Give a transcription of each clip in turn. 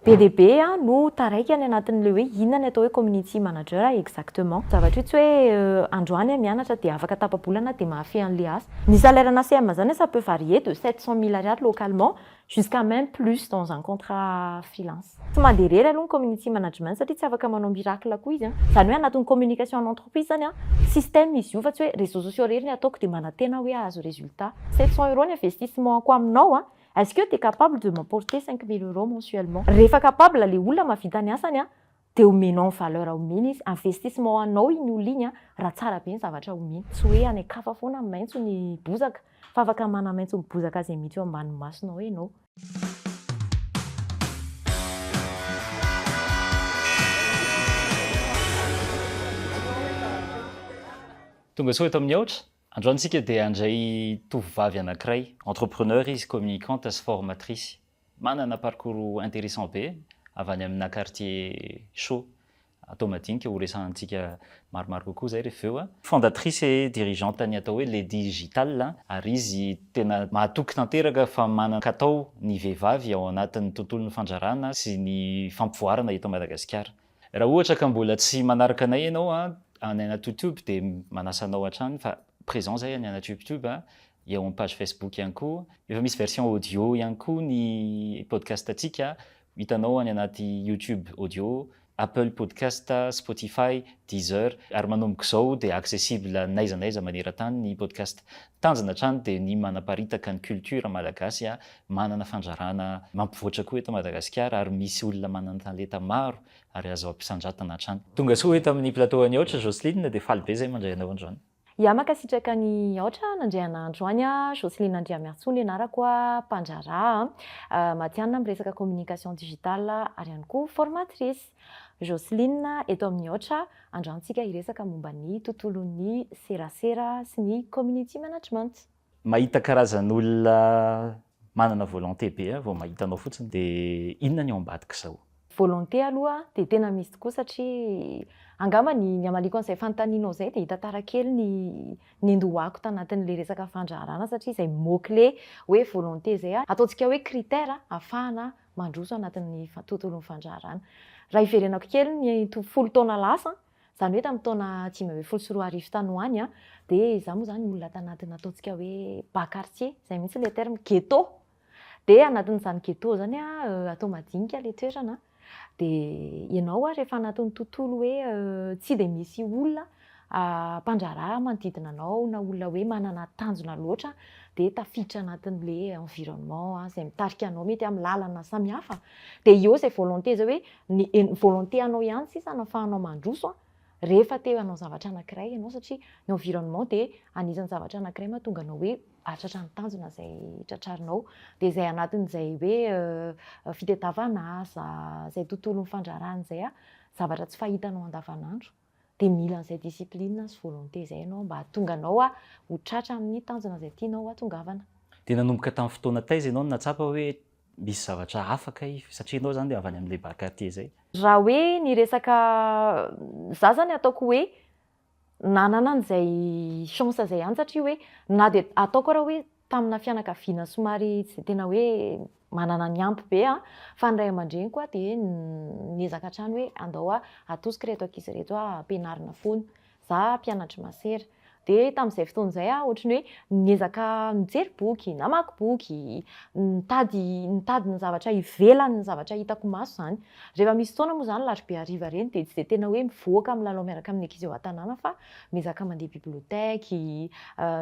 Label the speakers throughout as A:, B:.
A: Be dia be no taraiky any anatin'ilay hoe inona ny atao hoe community manager exactement. Zavatra io tsy hoe androany aho mianatra dia afaka tapa-bolana dia mahafehy an'ilay asa. Ny salaire ana CM zany ça peut varier de 700 000 ariary localement jusqu'à même plus dans un contrat freelance. Tsy mandeha irery aloha ny community management satria tsy afaka manao miracle koa izy an. Izany hoe anatin'ny communication en entreprise zany an, système izy io fa tsy hoe réseaux sociaux irery ny ataoko dia manantena hoe hahazo résultat. 700 euros ny investissement-ko aminao an, Est-ce que t'es capable de m'apporter 5000 euros mensuellement? Rehefa capable le olona mahavita ny asany an, dia omenao ny valeur omeny izy, investissement anao iny olona iny an, raha tsara be ny zavatra omeny. Tsy hoe any an-kafa foana maitso ny bozaka, fa afaka manamaitso ny bozaka izay mihitsy eo ambany masonao ianao.
B: Tonga soa eto amin'ny Aotra. Androany isika dia handray tovovavy anankiray, entrepreneur izy, communicante sy formatrice. Manana parcours intéressant be avy any amina quartier chaud atao madinika, ho resahantsika maromaro kokoa izay rehefa avy eo. Fondatrice et dirigeante ny atao hoe Lady Digital ary izy tena mahatoky tanteraka fa manan-katao ny vehivavy ao anatin'ny tontolon'ny fandrarana sy ny fampivoarana eto Madagasikara. Raha ohatra ka mbola tsy manaraka anay ianao any anaty youtube dia manasa anao hatrany fa présent zay any anaty youtube, eo amin'ny page facebook ihany koa. Efa misy version audio ihany koa ny podcast antsika, hitanao any anaty youtube audio, apple podcast, spotify, deezer ary manomboka izao dia accessible n'aiza n'aiza maneran-tany ny podcast. Tanjona hatrany dia ny manaparitaka ny culture malagasy manana fandrarana mampivoatra koa eto Madagasikara ary misy olona manana talenta maro ary azo ampisandratana hatrany. Tonga soa eto amin'ny plateau an'i Aotra Jocelyne dia faly be izay mandray anao androany.
A: Ya mankasitraka an'i Aotra nandray anah androany a, Jocelyne Andriamiarintsoa ny anarako a, mpandraharaha matihanina amin'ny resaka communication digitale ary ihany koa formatrice. Jocelyne eto amin'ny Aotra, androany tsika hiresaka momba ny tontolon'ny serasera sy ny community management.
B: Mahita karazan'olona manana volonté be aho vao mahita anao fotsiny dia inona ny ao ambadik'izao?
A: Volonté aloha dia tena misy tokoa satria angamba ny ny hamaliako an'izay fanontanianao izay dia hitantara kely ny nendohako tanatin'ilay resaka fandraharahana satria izay mot clé hoe volonté izay ataontsika hoe critère ahafahana mandroso anatin'ny tontolon'ny fandraharahana. Raha hiverenako kely ny 10 taona lasa, izany hoe tamin'ny taona 2015 tany ho any, dia izaho moa izany olona tanatin'ny ataontsika hoe bas quartier, izay mihitsy ilay terme, ghetto. Dia anatin'izany ghetto izany atao madinika ilay toerana, dia ianao rehefa anatin'ny tontolo hoe tsy dia misy olona mpandraharaha manodidina anao na olona hoe manana tanjona loatra dia tafiditra anatin'le environnement izay mitarika anao mety amin'ny lalana samihafa dia eo izay volonté izay hoe ny volonté anao ihany sisa no ahafahanao mandroso rehefa te hanao zavatra anankiray ianao satria ny environnement dia anisan'ny zavatra anankiray mahatonga anao hoe hahatratra ny tanjona izay tratrarinao dia izay anatin'izay hoe fitadiavana asa izay tontolon'ny fandraharahana izay zavatra tsy fahitanao andavanandro dia mila an'izay discipline sy volonté izay ianao mba hahatonga anao ho tratra amin'ny tanjona izay tianao hahatongavana.
B: Dia nanomboka tamin'ny fotoana taiza ianao no nahatsapa hoe misy zavatra hafa kay satria ianao izany dia avy any amin'ilay bas quartier izay?
A: Raha hoe ny resaka, za zany ataoko hoe nanana an'izay chance izay ihany satria hoe na dia ataoko ara hoe tamina fianakaviana somary tsy dia tena hoe manana ny ampy be aho, fa ny ray aman-dreniko dia niezaka hatrany hoe andao atosiko ireto ankizy ireto ampianarina foana. Za mpianatr'i masera. Dia tamin'izay fotoana izay aho ohatran'ny hoe niezaka nijery boky, namaky boky, nitady nitady ny zavatra ivelan'ny zavatra hitako maso izany. Rehefa misy fotoana moa izany alarobia hariva ireny dia tsy dia tena hoe mivoaka milalao miaraka amin'ny ankizy eo an-tanàna fa miezaka mandeha bibliothèque,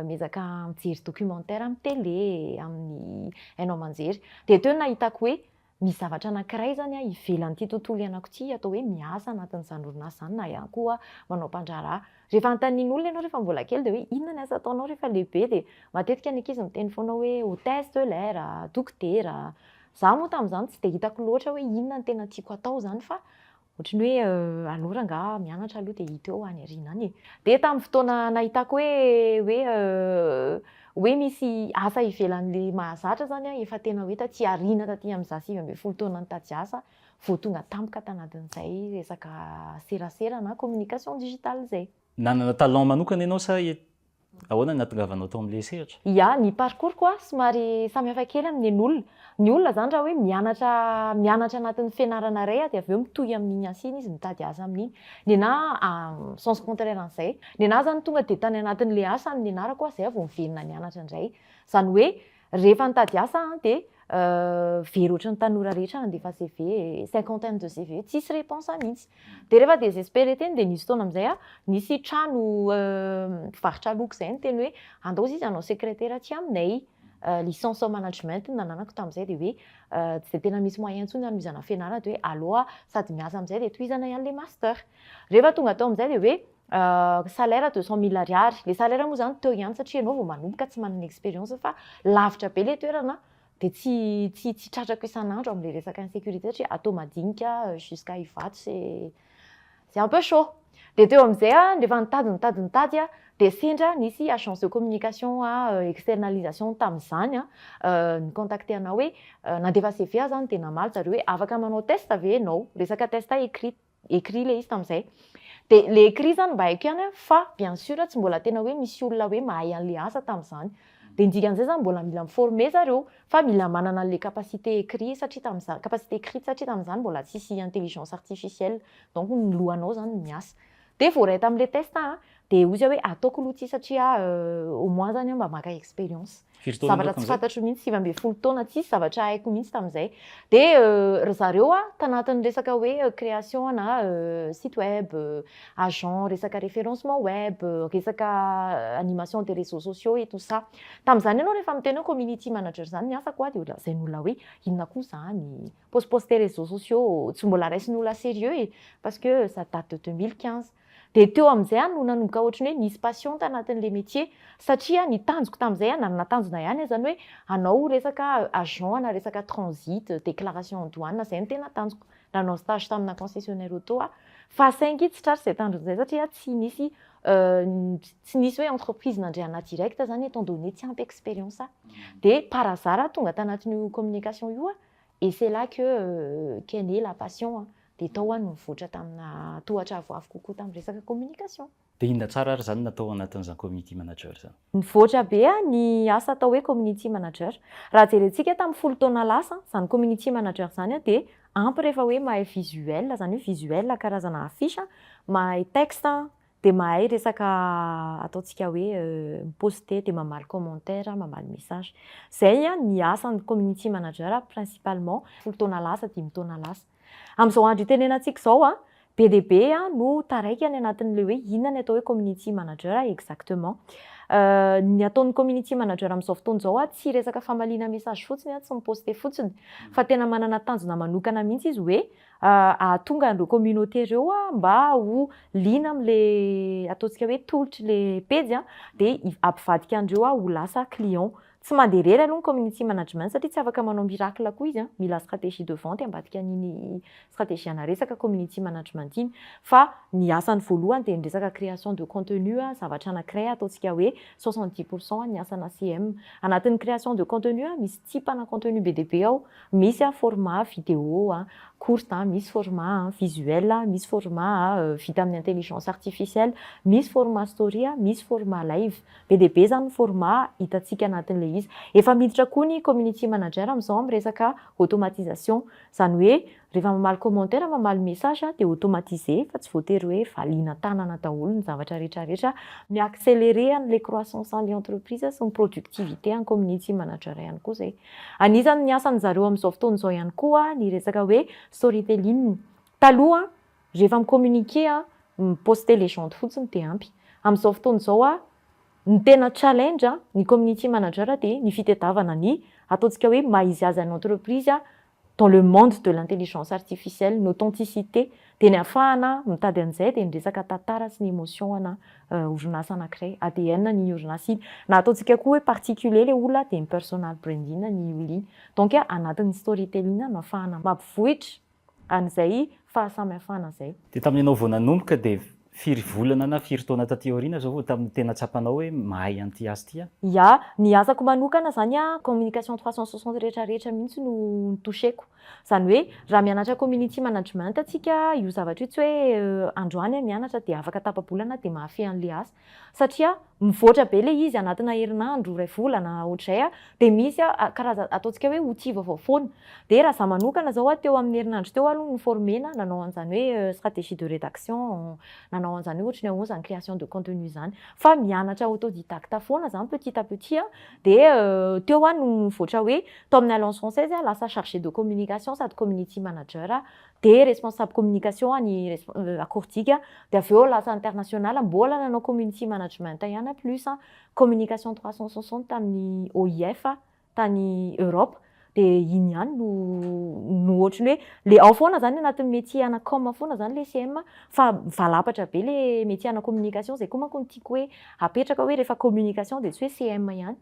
A: miezaka mijery documentaire amin'ny télé, amin'ny haino aman-jery. Dia teo no nahitako hoe misy zavatra anankiray izany ivelan'ity tontolo iainako ity atao hoe miasa anatin'izany orinasa izany na ihany koa manao mpandraharaha. Rehefa anontanian'olona ianao rehefa mbola kely dia hoe inona ny asa ataonao rehefa lehibe dia matetika ny ankizy miteny foana hoe hôtesse de l'air, dokotera. Izaho moa tamin'izany tsy dia hitako loatra hoe inona no tena tiako atao izany fa Ohatran'ny hoe alou rangaha mianatra aloha dia hita eo any aoriana any e. Dia tamin'ny fotoana nahitako hoe hoe hoe misy asa ivelan'ilay mahazatra izany aho efa tena hoe taty aoriana taty amin'izaho 19 taona nitady asa vao tonga tampoka tanatin'izay resaka serasera na communication digitale izay.
B: Nanana talent manokana ianao sa. Ahoana ny nahatongavanao tao amin'ilay sehatra?
A: Ya, ny parcours-ko a, somary samihafa kely amin'ny an'olona. Ny olona zany raha hoe mianatra mianatra anatin'ny fianarana iray dia avy eo mitohy amin'iny asa iny izy, mitady asa amin'iny. Ny anahy sens contraire an'izay. Ny anahy zany tonga dia tany anatin'ilay asa no nianarako zay aho vao niverina nianatra indray. Izany hoe rehefa nitady asa aho dia very ohatran'ny tanora rehetra nandefa CV, cinquantaine de CV, tsisy réponse mihitsy. Dia rehefa désespéré teny dia nisy fotoana amin'izay aho, nisy trano mpivarotra loko izay niteny hoe andao izy hanao secrétaire aty aminay. Licence en management no nananako tamin'izay dia hoe tsy dia tena misy moyen intsony hanohizana fianarana dia hoe aleo aho sady miasa amin'izay dia tohizana ihany ilay master. Rehefa tonga tao amin'izay dia hoe salaire 200 000 ariary. Ilay salaire moa izany teo ihany satria ianao vao manomboka tsy manana expérience fa lavitra be ilay toerana dia tsy tsy tsy tratrako isan'andro amin'ilay resaka insécurité satria atao madinika jusqu'à Ivato, c'est un peu chaud. Dia teo amin'izay aho rehefa nitady nitady nitady aho dia sendra nisy agence de communication externalisation tamin'izany ni-contacter anao hoe nandefa CV aho zany, dia namaly zareo hoe afaka manao test ve ianao, resaka test écrit ilay izy tamin'izay. Dia le écrit zany mba haiko ihany fa bien sûr tsy mbola tena hoe misy olona hoe mahay an'le asa tamin'izany. Dia ny dikan'izay zany mbola mila mi-former zareo fa mila manana an'le capacité écrit satria tamin'izany, capacité écrite, satria tamin'izany mbola tsisy intelligence artificielle, donc ny lohanao zany no miasa. Dia voaray tamin'le test aho, dia hoy izy hoe ataoko aloha ity satria au moins zany aho mba maka expérience.
B: Firy taona
A: Zavatra tsy
B: tamin'izay?
A: Fantatro mihitsy, 19 taona, tsisy zavatra haiko mihitsy tamin'izay. Dia ry zareo a tanatin'ny resaka hoe création na site web, agent resaka référencement web, resaka animation des réseaux sociaux et tout ça. Tamin'izany ianao rehefa miteny hoe community manager zany ny asako a, dia lazain'olona hoe inona koa zany, post-poster réseaux sociaux, tsy mbola raisin'olona sérieux e, parce que ça date de 2015. Dia teo amin'izay aho no nanomboka ohatran'ny hoe nisy passion tanatin'le métier satria ny tanjoko tamin'izay a, nanana tanjona ihany aho zany hoe hanao resaka agent na resaka transit, déclaration en douane, zay no tena tanjoko. Nanao stage tamina concessionnaire auto aho fa saingy tsy tratra izay tanjona izay satria tsy nisy hoe entreprise nandray anahy direct zany étant donné tsy ampy expérience aho. Dia par hasard tonga tanatin'io communication io a, et c'est là que qu'est née la passion. Dia tao aho no nivoatra tamina tohatra avoavo kokoa tamin'ny resaka communication.
B: Dia inona tsara ary zany natao anatin'izany community manager zany?
A: Nivoatra be a ny asa atao hoe community manager. Raha jerentsika tamin'ny 10 taona lasa zany community manager zany a, dia ampy rehefa hoe mahay visuel zany, hoe visuel karazana affiche, mahay texte, dia mahay resaka ataontsika hoe mi-poster, dia mamaly commentaire, mamaly message. Zay a ny asan'ny community manager principalement 10 taona lasa, 5 taona lasa. Amin'izao andro itenenantsika izao a, be dia be a no taraiky any anatin'le hoe inona ny atao hoe community manager exactement. Ny ataon'ny community manager amin'izao fotoana izao a, tsy resaka famaliana message fotsiny a, tsy mi-poster fotsiny fa tena manana tanjona manokana mihitsy izy hoe ahatonga an'ireo communauté ireo a mba ho liana amin'le ataontsika hoe tolotry le pejy a, dia ampivadika andreo a ho lasa client. Tsy mandeha irery aloha ny community management satria tsy afaka manao miracle koa izy a, mila stratégie de vente ambadika an'iny stratégie ana resaka community management iny. Fa ny asany voalohany dia ny resaka création de contenu a, zavatra anankiray ataontsika hoe 70 % ny asana CM. Anatin'ny création de contenu a, misy type-na contenu be dia be ao. Misy a format vidéo a courte a, misy format visuel a, misy format vita amin'ny intelligence artificielle, misy format story a, misy format live. Be dia be zany ny format hitantsika anatin'ilay izy. Efa miditra koa ny community manager amin'izao amin'ny resaka automatisation, zany hoe rehefa mamaly commentaire, mamaly message dia automatisé fa tsy voatery hoe valiana tanana daholo ny zavatra rehetrarehetra. Mi-accélérer an'le croissance an'le entreprise sy ny productivité an'ny community manager ihany koa zay. Anisan'ny asan'ny zareo amin'izao fotoana izao ihany koa ny resaka hoe storytelling. Taloha rehefa mi-communiquer a, mi-poster légende fotsiny dia ampy. Amin'izao fotoana izao a, ny tena challenge ny community manager dia ny fitadiavana ny ataontsika hoe maha izy azy an'ny entreprise dans le monde de l'intelligence artificielle, ny authenticité. Dia ny ahafahana mitady an'izay dia ny resaka tantara sy ny émotion ana orinasa anankiray, ADN ny orinasa iny, na ataontsika koa hoe particulier le olona dia ny personal branding ny olona iny. Donc anatin'ny storytelling no ahafahana mampivoitra an'izay fahasamihafana zay.
B: Dia tamin'ny ianao vao nanomboka, dia firy volana na firy taona taty aoriana zao vao tamin'ny tena tsapanao hoe mahay an'ity asa ity a?
A: Ya, ny asako manokana zany a, communication 360 rehetrarehetra mihitsy no nitoucheko. Zany hoe raha mianatra community management atsika, io zavatra io tsy hoe androany a mianatra dia afaka tapa-bolana dia mahafehy an'le asa satria Mivoatra be ilay izy anatina herinandro, iray volana, ohatr'izay a, dia misy karazana ataontsika hoe outil vaovao foana. Dia raha izaho manokana izao a, teo amin'ny herinandro teo aho aloha no-former-na nanao an'izany hoe stratégie de rédaction, nanao an'izany hoe ohatry ny ahoana izany création de contenu izany. Fa mianatra autodidacte foana izany petit à petit a, dia teo aho no nivoatra hoe tao amin'ny Alliance Française aho lasa chargé de communication sady community manager dia responsable communication any Akorodika, dia avy eo lasa international mbola nanao community management ihany plus communication 360 tamin'ny OIF tany Europe. Dia iny ihany no ohatry ny hoe le ao foana zany anatin'ny métier ana com foana zany le CM, fa mivalapatra be le métier ana communication. Zay koa manko no tiako hoe apetraka hoe rehefa communication dia tsy hoe CM ihany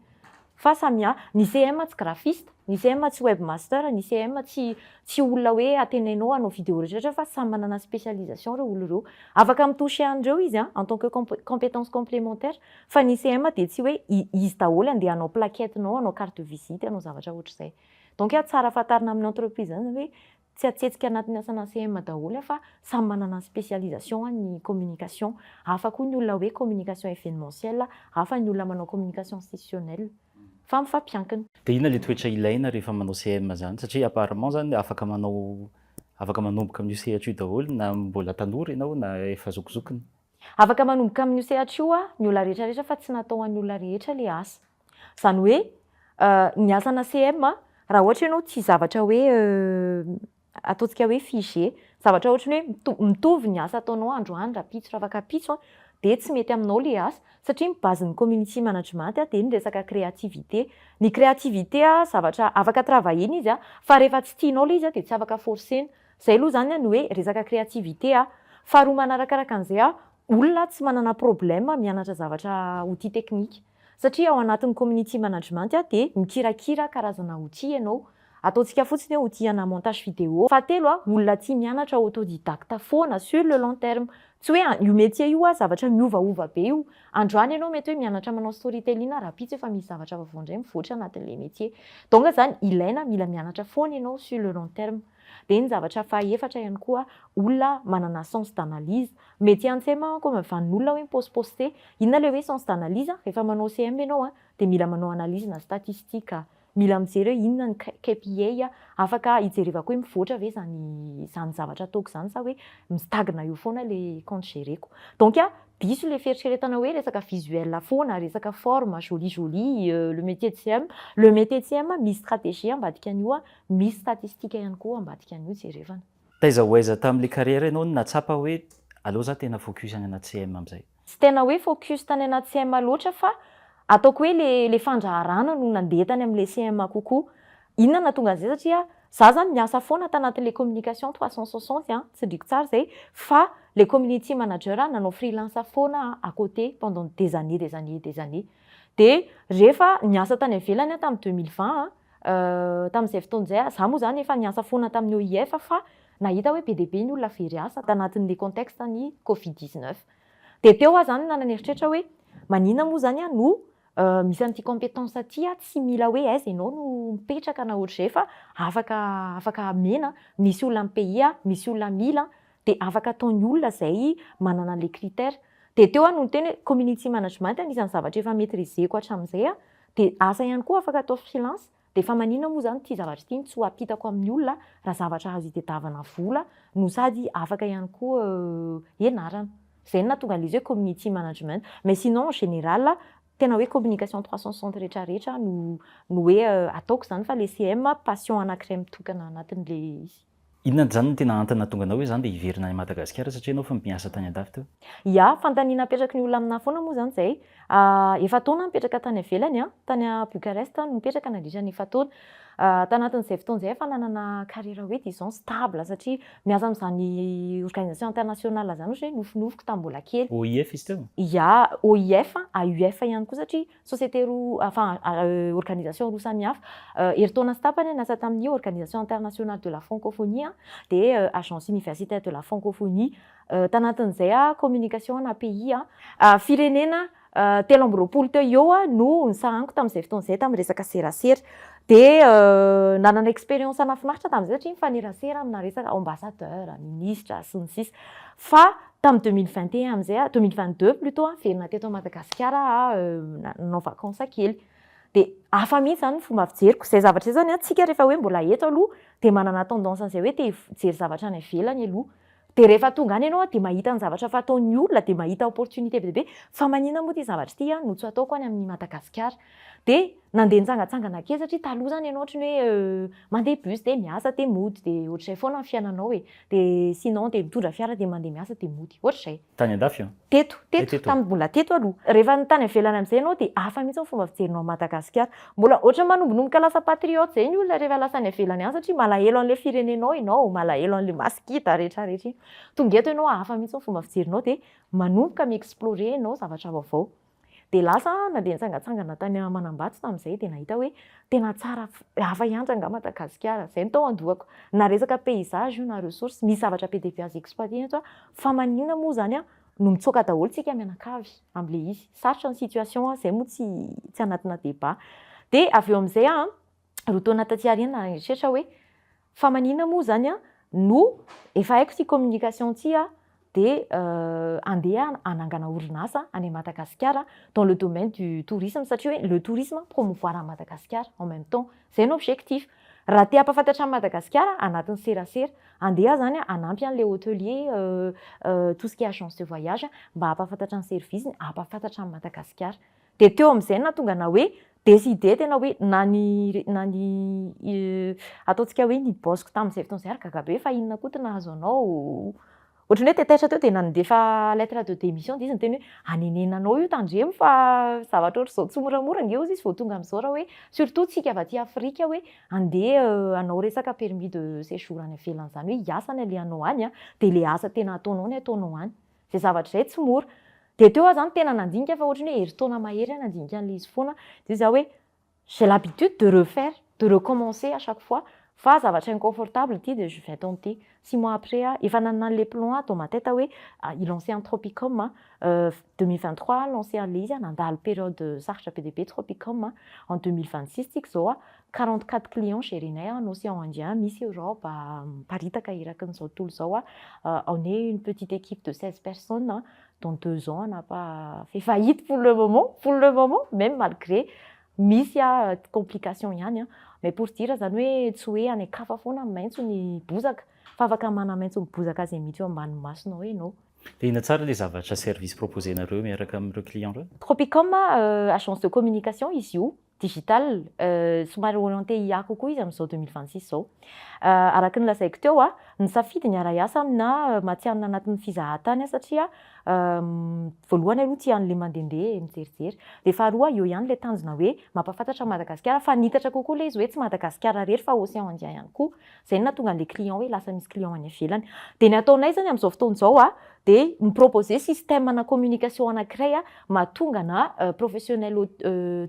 A: fa samy ny CM tsy graphiste, ny CM tsy webmaster, ny CM tsy olona hoe atenainao hanao vidéo rehetrarehetra, fa samy manana spécialisation reo olo ireo. Afaka mi-toucher an'ireo izy a en tant que compétence complémentaire, fa ny CM dia tsy hoe izy daholo andeha hanao plaquette-nao, hanao carte de visite, hanao zavatra ohatr'izay. Donc tsara fantarina amin'ny entreprise zany hoe tsy atsetsika anatin'ny asana CM daholo fa samy manana spécialisation ny communication. Hafa koa ny olona hoe communication événementielle, hafa ny olona manao communication institutionnelle, fa mifampiankina.
B: Dia inona le toetra ilaina rehefa manao CM zany? Satria apparemment zany afaka manao, afaka manomboka amin'io sehatra io daholo, na mbola tanora ianao na efa zokozokony.
A: Afaka manomboka amin'io sehatra io a ny olona rehetrarehetra, fa tsy natao an'ny olona rehetra le asa. Zany hoe ny asana CM, raha ohatra ianao tia zavatra hoe ataontsika hoe figé, zavatra ohatra ny hoe mitovy ny asa ataonao androany, rahampitso, afaka-pitso, dia tsy mety aminao le asa, satria ny base-n'ny community management dia ny resaka créativité. Ny créativité a zavatra afaka travailler-na izy a, fa rehefa tsy tianao le izy a dia tsy afaka forcer-na. Zay aloha zany ny hoe resaka créativité a. Faharoa manarakaraka an'izay a, olona tsy manana problème mianatra zavatra outil technique, satria ao anatin'ny community management a dia mikirakira karazana outil ianao, ataontsika fotsiny hoe outil ana montage vidéo. Fahatelo a, olona tia mianatra autodidacte foana sur le long terme. Tsy hoe io métier io a zavatra miovaova be io. Androany ianao mety hoe mianatra manao storytelling, rahampitso efa misy zavatra vaovao indray mivoatra anatin'le métier. Donc zany ilaina mila mianatra foana ianao sur le long terme. Dia ny zavatra fahaefatra ihany koa, olona manana sens d'analyse. Métier an'ny CM manko mivanin'olona hoe mi-poste-poste. Inona le hoe sens d'analyse? Rehefa manao CM ianao a dia mila manao analyse na statistique, mila mijery hoe inona ny KPI afaka hijerevako hoe mivoatra ve zany zavatra ataoko zany sa hoe mi-stagne eo foana le compte géré-ko. Donc a diso le fieritreretana hoe resaka visuel foana, resaka forme joli joli le métier de CM. Le métier de CM misy stratégie ambadika an'io a, misy statistique ihany koa ambadika an'io jerevana.
B: Taiza ho aiza tamin'le carrière ianao no natsapa hoe aleo za tena focus any anaty CM amin'izay?
A: Tsy tena hoe focus tany anaty CM loatra, fa ataoko hoe le fandraharana no nandeha tany amin'le CM kokoa. Inona nahatonga an'izay? Satria za zany miasa foana tanatin'le communication 360 a, tsindriko tsara zay, fa le community manager nanao freelance foana à côté pendant des années, des années, des années. Dia rehefa niasa tany ivelany aho tamin'ny 2020, tamin'izay fotoana izay za moa zany efa niasa foana tamin'ny OIF, fa nahita hoe be dia be ny olona very asa tanatin'le contexte ny Covid 19. Dia teo aho zany nanana eritreritra hoe maninona moa zany a no misy an'ity compétence aty a, tsy mila hoe aiza ianao no mipetraka na ohatr'izay, fa afaka amena, misy olona amin'ny pays a, misy olona mila, dia afaka ataon'ny olona izay manana an'le critère. Dia teo aho no niteny hoe community management anisan'ny zavatra efa maîtriseko hatramin'izay a, dia asa ihany koa afaka atao freelance. Dia efa maninona moa zany ity zavatra ity no tsy ho ampitako amin'ny olona raha zavatra azo itadiavana vola no sady afaka ihany koa ianarana? Zay no nahatonga an'ilay izy hoe community management. Mais sinon, en général, tena hoe communication 360 rehetrarehetra no hoe ataoko zany, fa le CM passion anankiray mitokana anatin'le izy.
B: Inona zany no tena antony nahatonga anao hoe zany dia hiverina any Madagasikara, satria ianao fa miasa tany andafy teo?
A: Ya, fanontaniana apetraky ny olona aminahy foana moa zany zay. Efa-taona mipetraka tany ivelany a, tany a Bucarest no mipetraka nandritra ny efa-taona. Tanatin'izay fotoana izay efa nanana carrière hoe disons stable, satria miasa amin'izany organisation internationale zany ohatra hoe nofinofiko tamin'ny mbola kely.
B: OIF izy teo?
A: Ya, OIF, AUF ihany koa, satria société roa, enfin organisation roa samihafa. Herintaona sy tapany niasa tamin'ny Organisation internationale de la francophonie dia Agence universitaire de la francophonie. Tanatin'izay a communication na pays a firenena. 23 teo eo a no nisahaniko tamin'izay fotoana izay tamin'ny resaka serasera. Dia nanana expérience nahafinaritra tamin'izay satria mifanerasera amina resaka ambassadeur, ministre sy ny sisa. Fa tamin'ny 2021 amin'izay a, 2022 plutôt a, niverina teto Madagasikara aho, nanao vacances kely. Dia hafa mihitsy zany ny fomba fijeriko. Izay zavatra izay zany a, tsika rehefa hoe mbola eto aloha dia manana tendance an'izay hoe te hijery zavatra any ivelany aloha. Dia rehefa tonga any ianao a, dia mahita ny zavatra fataon'ny olona, dia mahita opportunité be dia be, fa maninona moa ity zavatra ity a no tsy ataoko any amin'ny Madagasikara? Dia nandeha nitsangatsangana kely satria taloha zany ianao ohatran'ny hoe mandeha bus dia miasa dia mody, dia ohatr'izay foana ny fiainanao e. Dia sinon dia mitondra fiara dia mandeha miasa dia mody, ohatr'izay.
B: Tany an-dafy io?
A: Teto, teto, tamin'ny mbola teto aloha. Rehefa tany ivelany amin'izay ianao dia hafa mihitsy ny fomba fijerinao an'i Madagasikara. Mbola ohatran'ny manombonomboka lasa patriote izay ny olona rehefa lasa any ivelany any satria malahelo an'ilay firenenao ianao, malahelo an'ilay masikita rehetrarehetra iny. Tonga eto ianao hafa mihitsy ny fomba fijerinao dia manomboka mi-explorer ianao zavatra vaovao. Dia lasa aho nandeha nitsangantsangana tany Manambato tamin'izay dia nahita hoe tena tsara, hafa ihany rangahy Madagasikara. Izay no tao an-dohako. Na resaka paysage io na ressources, misy zavatra be dia be azo exploiter-na eto fa maninona moa izany no mitsoaka daholo tsika mianakavy amin'ilay izy. Sarotra ny situation, izay moa tsy tsy anatina débat. Dia avy eo amin'izay aho, 2 taona taty aoriana nieritreritra hoe fa maninona moa izany no efa haiko ity communication ity dia andeha hanangana orinasa any Madagasikara dans le domaine du tourisme satria hoe le tourisme promouvoir an'i Madagasikara en même temps. Izay no objectif. Raha te hampahafantatra an'i Madagasikara anatin'ny serasera, andeha aho izany hanampy an'ilay hôtelier, tout ce qui est agence de voyage mba hampahafantatra ny service-ny, hampahafantatra an'i Madagasikara. Dia teo amin'izay no nahatonga anah hoe décider tena hoe na ny na ny ataontsika hoe ny boss-ko tamin'izay fotoana izay ary gaga be fa inona koa ty nahazo anao, ohatran'ny hoe taitaitra teo dia nandefa lettre de démission dia izy niteny hoe anenenanao io tandremo fa zavatra ohatr'izao tsy moramora ange hozy izy vao tonga amin'izao raha hoe surtout tsika avy aty Afrika hoe andeha hanao resaka permis de séjour any ivelany izany hoe hiasa ny alehanao any a, dia ilay asa tena ataonao ny ataonao any. Izay zavatra izay tsy mora. Dia teo aho izany tena nandinika fa ohatran'ny hoe herintaona mahery aho nandinika an'ilay izy foana. Dia izaho hoe j'ai l'habitude de refaire, de recommencer à chaque fois fa zavatra inconfortable ity dia je vais tenter. 6 mois après aho efa nanana an'ilay plan aho dans ma tête hoe hi-lancer an'i Tropicom 2023 lancer an'ilay izy, nandalo période sarotra be dia be Tropicom. En 2026 tsika izao a, 44 clients gérer-nay en océan Indien, misy Europe, miparitaka erakin'izao tontolo izao a. On est une petite équipe de 16 personnes, dans 2 ans on n'a pas fait faillite pour le moment, pour le moment, même malgré misy a complication ihany a. Mais pour dire zany hoe tsy hoe any an-kafa foana maitso ny bozaka fa afaka manamaitso ny bozaka izay mihitsy eo ambany masonao ianao.
B: Dia inona tsara ilay zavatra service proposé-nareo miaraka amin'ireo client ireo?
A: Tropicom, agence de communication izy io, digital, somary orienté IA kokoa izy amin'izao 2026 izao. Araka ny lazaiko teo a, nisafidy ny hiara-hiasa amina matihanina anatin'ny fizahan-tany aho satria voalohany aloha tia an'ilay mandehandeha mijerijery, dia faharoa eo ihany ilay tanjona hoe mampahafantatra an'i Madagasikara fa nitatra kokoa ilay izy hoe tsy Madagasikara irery fa océan Indien ihany koa. Izay no nahatonga an'ilay client hoe lasa misy client any ivelany. Dia ny ataonay izany amin'izao fotoana izao a, dia mi-proposer système na communication anankiray a mahatonga na professionnel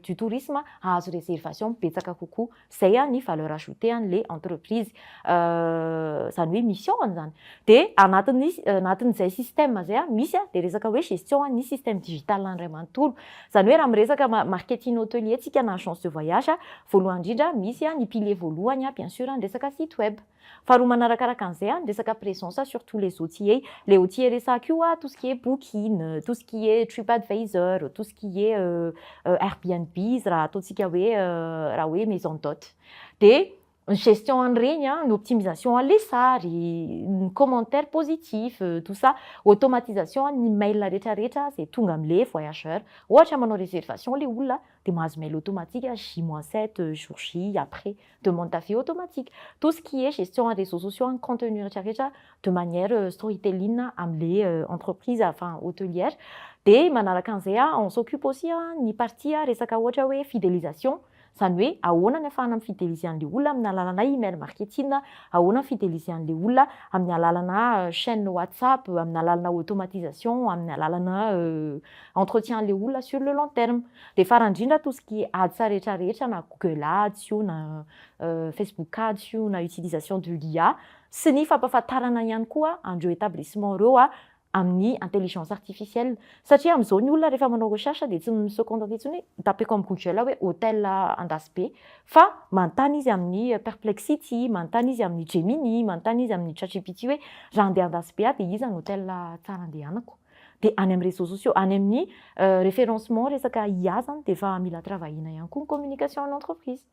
A: du tourisme hahazo réservation betsaka kokoa. Izay ny valeur ajoutée an'ilay entreprise, izany hoe mission-ny zany. Dia anatin'ny anatin'izay système zay a misy a dia resaka hoe gestion ny système digital iray manontolo. Izany hoe raha miresaka marketing hôtelier tsika na agence de voyage, voalohany indrindra misy a ny pilier voalohany a, bien sûr, ny resaka site web. Faharoa manarakaraka an'izay a ny resaka présence sur tous les outils. Les outils resaka io a, tout ce qui est Booking, tout ce qui est TripAdvisor, tout ce qui est Airbnb raha ataontsika hoe raha hoe maison d'hôte. Dia ny gestion an'ireny a, ny optimisation an'ilay sary, ny commentaire positif, tout ça, automatisation ny mail rehetrarehetra izay tonga amin'ilay voyageur. Ohatra manao réservation ilay olona dia mahazo mail automatique J-7 jour J après demande d'avis automatique. Tout ce qui est gestion en réseaux sociaux, ny contenu rehetrarehetra de manière storytelling amin'ilay entreprise, enfin hôtelière. Dia manaraka an'izay a, on s'occupe aussi ny partie resaka ohatra hoe fidélisation, zany hoe ahoana ny ahafahana mi-fidéliser an'ilay olona amin'ny alalana email marketing, ahoana mi-fidéliser an'ilay olona amin'ny alalana chaîne WhatsApp, amin'ny alalana automatisation, amin'ny alalana entretien an'ilay olona sur le long terme. Dia farany indrindra, tout ce qui est ads rehetrarehetra, na Google Ads io na Facebook Ads io na utilisation de l'IA sy ny fampahafantarana ihany koa an'ireo établissement ireo a. Amin'ny intelligence artificielle, satria amin'izao ny olona rehefa manao recherche dia tsy mi-se contenter intsony hoe tapeko amin'ny Google hoe hôtel Andasibe, fa manontany izy amin'ny Perplexity, manontany izy amin'ny Gemini, manontany izy amin'ny ChatGPT hoe raha andeha Andasibe aho dia iza ny hôtel tsara andehanako. Dia any amin'ny réseaux sociaux, any amin'ny référencement resaka IA zany dia efa mila travailler-na ihany koa ny communication en entreprise.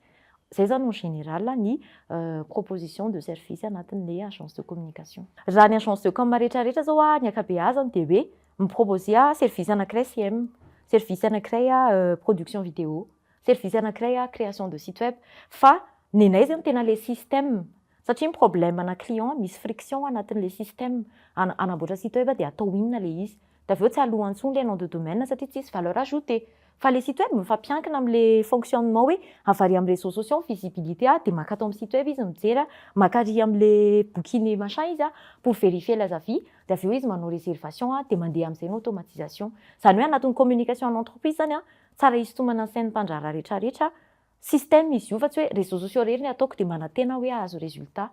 A: Zay zany en général ny proposition de service anatin'le agence de communication. Raha ny agence de com rehetrarehetra zao a, ny ankabeazany dia hoe mi-proposer service anankiray CM, service anankiray production vidéo, service anankiray création de site web, fa ny anay zany tena le système, satria ny problème ana client misy friction anatin'le système. Anamboatra site web dia atao inona le izy, de avy eo tsy aloha intsony le nom de domaine satria tsisy valeur ajoutée, fa le site web mifampiankina am'le fonctionnement hoe avary amin'ny réseaux sociaux visibilité a, de maka ato amin'ny site web izy mijery a, makary am'le booking machin izy a pour vérifier les avis, de avy eo izy manao réservation a, de mandeha am'izay ny automatisation. Zany hoe anatin'ny communication en entreprise zany a, tsara isintomana ny sain'ny mpandraharaha rehetrarehetra système izy io, fa tsy hoe réseaux sociaux rery ny ataoko de manantena hoe ahazo résultat.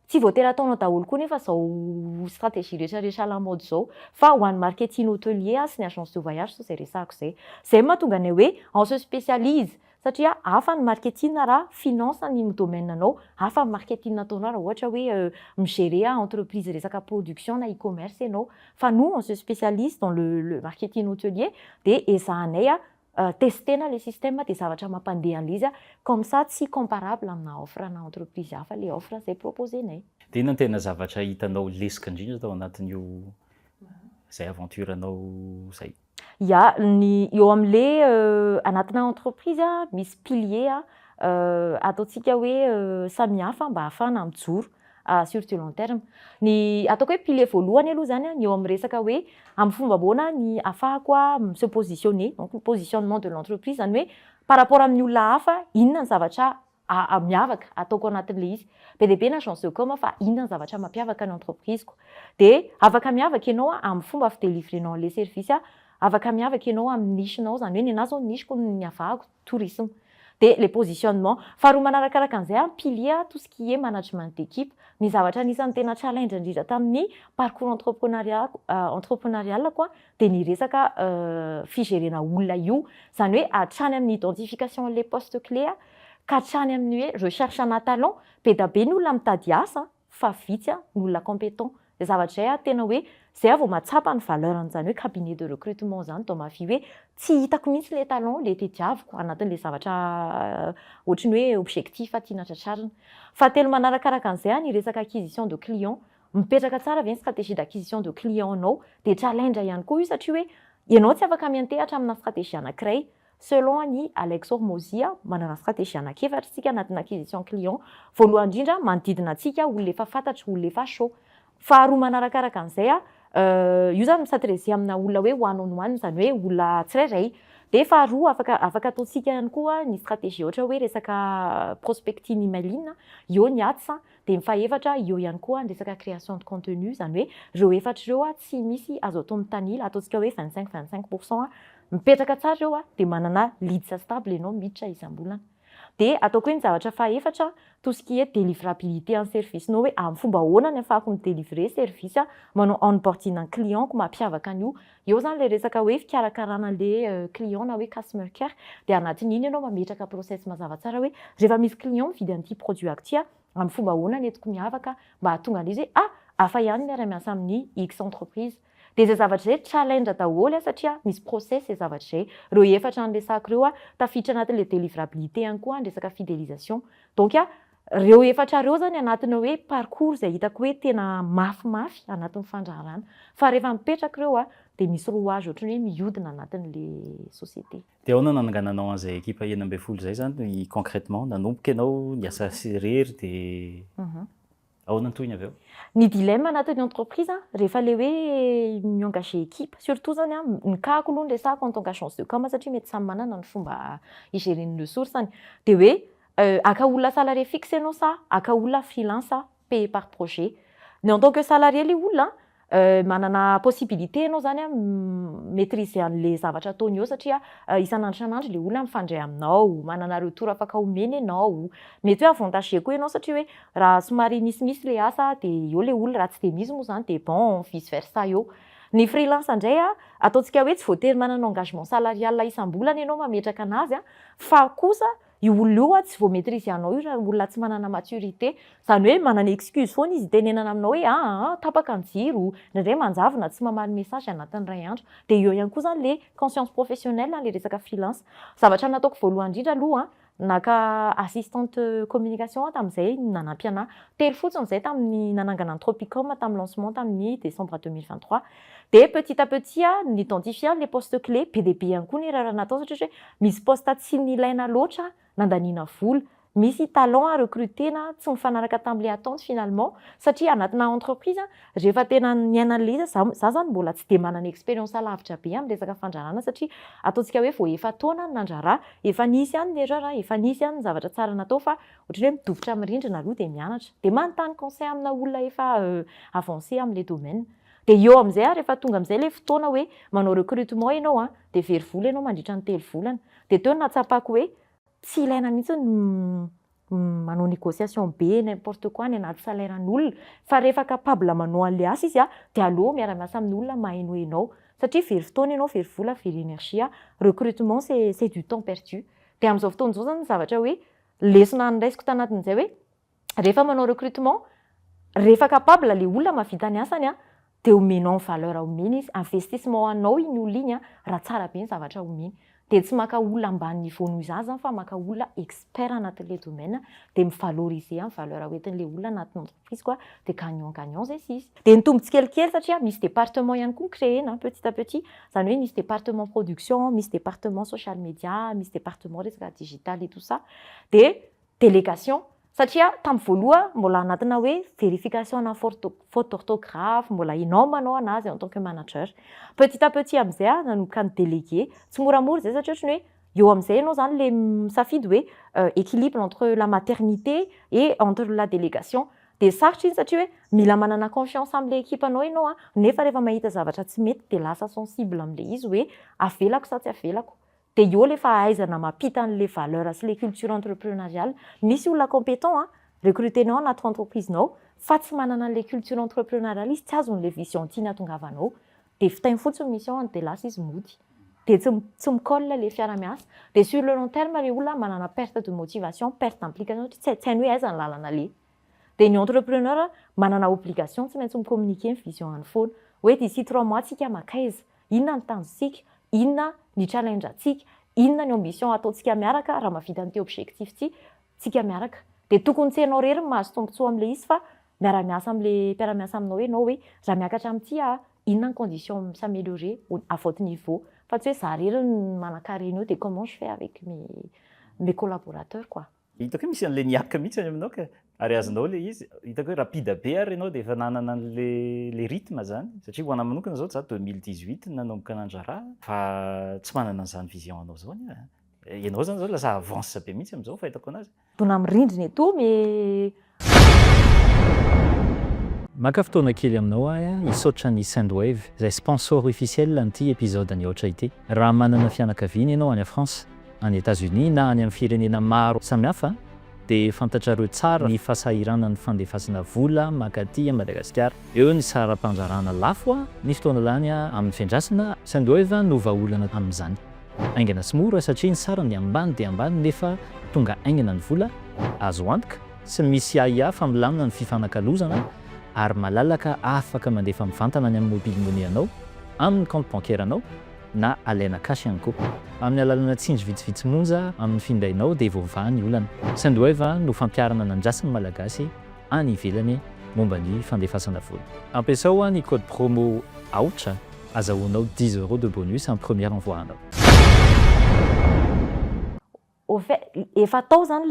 A: Tsy voatery ataonao daholo koa nefa zao stratégie rehetrarehetra à la mode zao, fa ho an'ny marketing hôtelier sy ny agence de voyage sao zay resahako zay. Zay mahatonga anay hoe on se spécialise, satria hafa ny marketing raha finance ny domaine anao, hafa ny marketing ataonao raha ohatra hoe mi-gérer entreprise resaka production na e-commerce ianao. Fa nous, on se spécialise dans le marketing hôtelier, de ezahanay a testena le système, de zavatra mampandeha an'le izy a, comme ça tsy comparable amina offre na entreprise hafa le offre zay proposenay.
B: De inona no tena zavatra hitanao lesoka indrindra tao anatin'io zay aventure anao zay?
A: Ya, ny eo am'le anatina entreprise a, misy pilier a ataontsika hoe samihafa mba ahafahana mijoro sur du long terme. Ny ataoko hoe pilier voalohany aloha zany a, ny eo amin'ny resaka hoe amin'ny fomba ahoana ny ahafahako a se positionner, donc positionnement de l'entreprise, zany hoe par rapport amin'ny olona hafa, inona ny zavatra miavaka ataoko anatin'le izy. Be dia be ny agence de com, fa inona ny zavatra mampiavaka ny entreprise-ko? De afaka miavaka ianao a amin'ny fomba fidelivrenao an'le service a, afaka miavaka ianao amin'ny niche-nao, zany hoe ny anahy zao niche-ko ny avahako tourisme. De le positionnement. Faharoa manarakaraka an'izay a, pilier tout ce qui est management d'équipe. Ny zavatra anisan'ny tena challenge indrindra tamin'ny parcours entrepreneuriat entrepreneurial koa de ny resaka figérena olona io, zany hoe hatrany amin'ny identification an'le poste clé a, ka hatrany amin'ny hoe recherche ana talent. Be da be ny olona mitady asa, fa vitsy a ny olona compétent. De zavatra zay a tena hoe zay aho vao mahatsapa ny valeur an'izany hoe cabinet de recrutement zany dans ma vie, hoe tsy hitako mihitsy le talent le tediaviko anatin'le zavatra ohatry ny hoe objectif tiana tratrarina. Fahatelo manarakaraka an'izay a, ny resaka acquisition de client. Mipetraka tsara ve ny stratégie d'acquisition de client anao? De challenge ihany koa io, satria hoe ianao tsy afaka miantehatra amina stratégie anankiray. Selon ny Alex Hormozi a, manana stratégie anankiefatra tsika anatin'ny acquisition client. Voalohany indrindra, manodidina antsika, olona efa fantatra, olona efa chaud. Faharoa manarakaraka an'izay a, io zany mi-s'adresse amina olona hoe one on one, zany hoe olona tsirairay. De faharoa afaka ataontsika ihany koa ny stratégie ohatra hoe resaka prospecting emailing, eo ny ads. De ny fahaefatra eo ihany koa ny resaka création de contenu. Zany hoe reo efatra ireo a tsy misy azo atao mitanila, ataontsika hoe 25 25 % a mipetraka tsara ireo a, de manana leads stable ianao miditra isam-bolana. De ataoko hoe ny zavatra fahaefatra, tout ce qui est délivrabilité en service nao, hoe amin'ny fomba ahoana ny ahafahako mi-délivrer service a, manao onboarding ny client ko mampiavaka an'io. Eo zany le resaka hoe fikarakarana le client na hoe customer care. De anatin'iny ianao mametraka process mazava tsara hoe rehefa misy client mividy an'ity produit ako ty a, amin'ny fomba ahoana ny entiko miavaka mba hahatonga an'izy hoe ah, hafa ihany miara-miasa amin'ny X entreprise. De zay zavatra zay challenge daholo a, satria misy process zay zavatra zay. Reo efatra nyresako reo a, tafiditra anatin'le délivrabilité ihany koa ny resaka fidélisation. Donc a reo efatra reo zany anatina hoe parcours zay hitako hoe tena mafimafy anatin'ny fandraharana, fa rehefa mipetraka reo a, de misy rouage ohatrany hoe mihodina anatin'le société.
B: De ahoana nanangananao an'izay ekipa 16 zay zany concrètement? Nanomboka ianao niasa irery, de ahoana ny tohiny avy eo?
A: Ny dilemme anatin'ny entreprise a, rehefa le hoe mi-engager équipe surtout zany a, ny cas-ko aloha no resahako en tant qu'agence de com, satria mety samy manana ny fomba igérer-ny ressource-ny, de hoe aka olona salarié fixe ianao sa aka olona freelance payé par projet. Ny en tant que salarié le olona, manana possibilité ianao zany a maîtriser an'le zavatra ataony eo, satria isan'andro isan'andro le olona mifandray aminao, manana retour afaka omeny ianao. Mety hoe avantagé koa ianao, satria hoe raha somary misimisy le asa de eo le olona, raha tsy de misy moa zany de bon, vice versa eo. Ny freelance indray a, ataontsika hoe tsy voatery manana engagement salarial isam-bolana ianao mametraka anazy a, fa kosa io olona io a tsy vao maîtriser anao io raha olona tsy manana maturité. Zany hoe manana excuse foana izy hitenenana aminao hoe aa tapaka ny jiro, indraindray manjavona, tsy mamaly message anatin'ny 1 andro. De eo ihany koa zany le conscience professionnelle, le resaka freelance. Zavatra nataoko voalohany indrindra aloha, naka assistante communication aho tamin'izay nanampy anahy. Telo fotsiny zay tamin'ny nanangana ny Tropicom, tamin'ny lancement tamin'ny décembre 2023. De petit à petit a niidentifier les postes clés be dia be ihany koa ny erreur natao, satria hoe misy poste tsy nilaina loatra nandaniana vola, misy talent a recrutena tsy mifanaraka tamin'le attente finalement, satria anatina entreprise rehefa tena niaina an'le izy, za zany mbola tsy de manana expérience lavitra be amin'ny resaka fandraharahana, satria ataontsika hoe vao 4 taona ny nandraharaha. Efa nisy ihany ny erreur, efa nisy ihany ny zavatra tsara natao, fa ohatran'ny hoe midofotra amin'ny rindrina aloha, de mianatra, de manontany conseil amina olona efa avancé amin'le domaine. De eo amin'izay a, rehefa tonga amin'izay le fotoana hoe manao recrutement ianao a, de very vola ianao mandritra ny 3 volana. De teo no nahatsapako hoe tsy ilaina mihitsy ny manao négociation be n'importe quoi ny anaty salaire an'olona, fa rehefa capable manao an'le asa izy a, de aleo miara-miasa amin'ny olona mahay noho ianao, satria very fotoana ianao, very vola, very énergie a. Recrutement, c'est du temps perdu. De amin'izao fotoana izao zany, ny zavatra hoe lesona noraisiko tanatin'izay hoe rehefa manao recrutement, rehefa capable le olona mahavita ny asany a, de omenao ny valeur omeny izy, investissement anao iny olona iny a, raha tsara be ny zavatra omeny. De tsy maka olona ambany niveau noho izaho zany, fa maka olona expert anatin'le domaine, de mivaloriser ny valeur hoentin'le olona anatin'ny entreprise koa, de gagnant gagnant zay sy izy. De nitombo tsikelikely, satria misy département ihany koa créena petit à petit, zany hoe misy département production, misy département social media, misy département resaka digital et tout ça. De délégation, satria tamin'ny voaloha mbola anatina hoe vérification na faute d'orthographe mbola ianao manao anazy en tant que manager. Petit à petit amin'izay a, nanomboka ny délégué tsy moramora zay, satria ohatrany hoe eo amin'izay ianao zany le misafidy hoe équilibre entre la maternité et entre la délégation. De sarotra iny, satria hoe mila manana confiance amin'le équipe anao ianao a, nefa rehefa mahita zavatra tsy mety, de lasa sensible amin'le izy hoe avelako sa tsy avelako. De eo le fahaizana mampita an'le valeur sy le culture entrepreneuriale. Misy olona compétent a recrutenao anaty entreprisenao, fa tsy manana an'le culture entrepreneuriale izy, tsy azon'le vision tiana hatongavanao, de vitainy fotsiny mission, de lasa izy mody, de tsy micolle le fiara-miasa. De sur le long terme, le olona manana perte de motivation, perte d'implication, satria tsy hainy hoe aiza ny lalana le. De ny entrepreneur manana obligation tsy maintsy micommuniquer ny vision any foana hoe d'ici 3 mois tsika makaiza, inona ny tanjontsika, inona ny challenge atsika, inona ny ambition ataontsika miaraka raha mahavita an'ity objectif ty tsika miaraka. De tokony tsy ianao rery mahazo tombontsoa amin'le izy, fa miara-miasa am'le mpiara-miasa aminao ianao, hoe raha miakatra amin'ity a, inona ny condition s'améliorer à votre niveau, fa tsy hoe za rery ny manan-karena eo, de comment je fais avec mes collaborateurs, quoi.
B: Hitako hoe misy an'le niaka mihitsy any aminao ka ary azonao le izy. Hitako hoe rapide be ary ianao, de efa nanana an'le le rythme zany, satria ho anahy manokana zao, za 2018 nanomboka nandraharaha, fa tsy manana an'izany vision anao zao ny ianao zany. Zao lasa avance be mihitsy am'izao fahitako anazy.
A: Dona amin'ny rindrina eto mais
B: Maka fotoana kely aminao ahy a hisaotra ny Sendwave izay sponsor officiel an'ity épisode ny Aotra ity. Raha manana fianakaviana ianao any France, any États-Unis na any amin'ny firenena maro samihafa, dia fantatrareo tsara ny fahasahiranan'ny fandefasana vola mankaty Madagasikara. Eo ny saram-pandraharahana lafo a, ny fotoana lany a amin'ny fiandrasana. Sendwave no vahaolana amin'izany. Aingana sy mora, satria ny sarany ambany dia ambany nefa tonga aingana ny vola, azo antoka, tsy misy ahiahy fa milamina ny fifanakalozana, ary malalaka, afaka mandefa mivantana any amin'ny mobile money anao, amin'ny compte bancaire anao, na alaina cash ihany koa. Amin'ny alalana tsindry vitsivitsy monja amin'ny findainao dia voavaha ny olana. Sendwave no fampiharana nandrasan'ny Malagasy any ivelany momba ny fandefasana vola. Ampiasao ny code promo AOTRA azahoanao 10 € de bonus amin'ny premier envoi anao.
A: Au fait, efa atao zany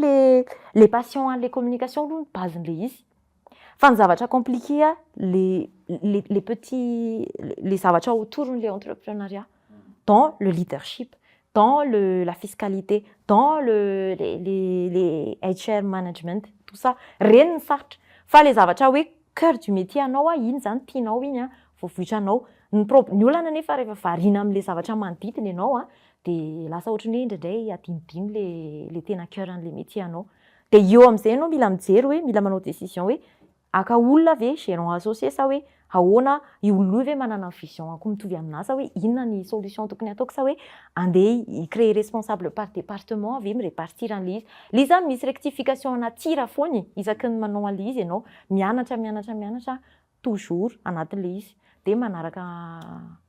A: le passion an'le communication aloha ny base-n'le izy, fa ny zavatra compliqué a, le petit le zavatra autour-n'le entrepreneuriat, dans le leadership, dans le la fiscalité, dans le les HR management, tout ça, reny ny sarotra. Fa le zavatra hoe cœur du métier anao a, iny zany tianao iny a, voavoitranao ny ny olana. Nefa rehefa variana am'le zavatra manodidina ianao a, de lasa ohatran'ny hoe indraindray adinodino le tena cœur an'le métier anao. De eo am'izay ianao mila mijery hoe mila manao décision hoe Haka olona ve gérant associé sa hoe ahoana? Io olona io ve manana vision ako mitovy aminahy, sa hoe inona ny solution tokony ataoko, sa hoe andeha hi-créer responsable par département ve, mi-répartir an'le izy? Le izy zany misy rectification anaty foana isaky ny manao an'le izy ianao, mianatra, mianatra, mianatra toujours anatin'le izy, de manaraka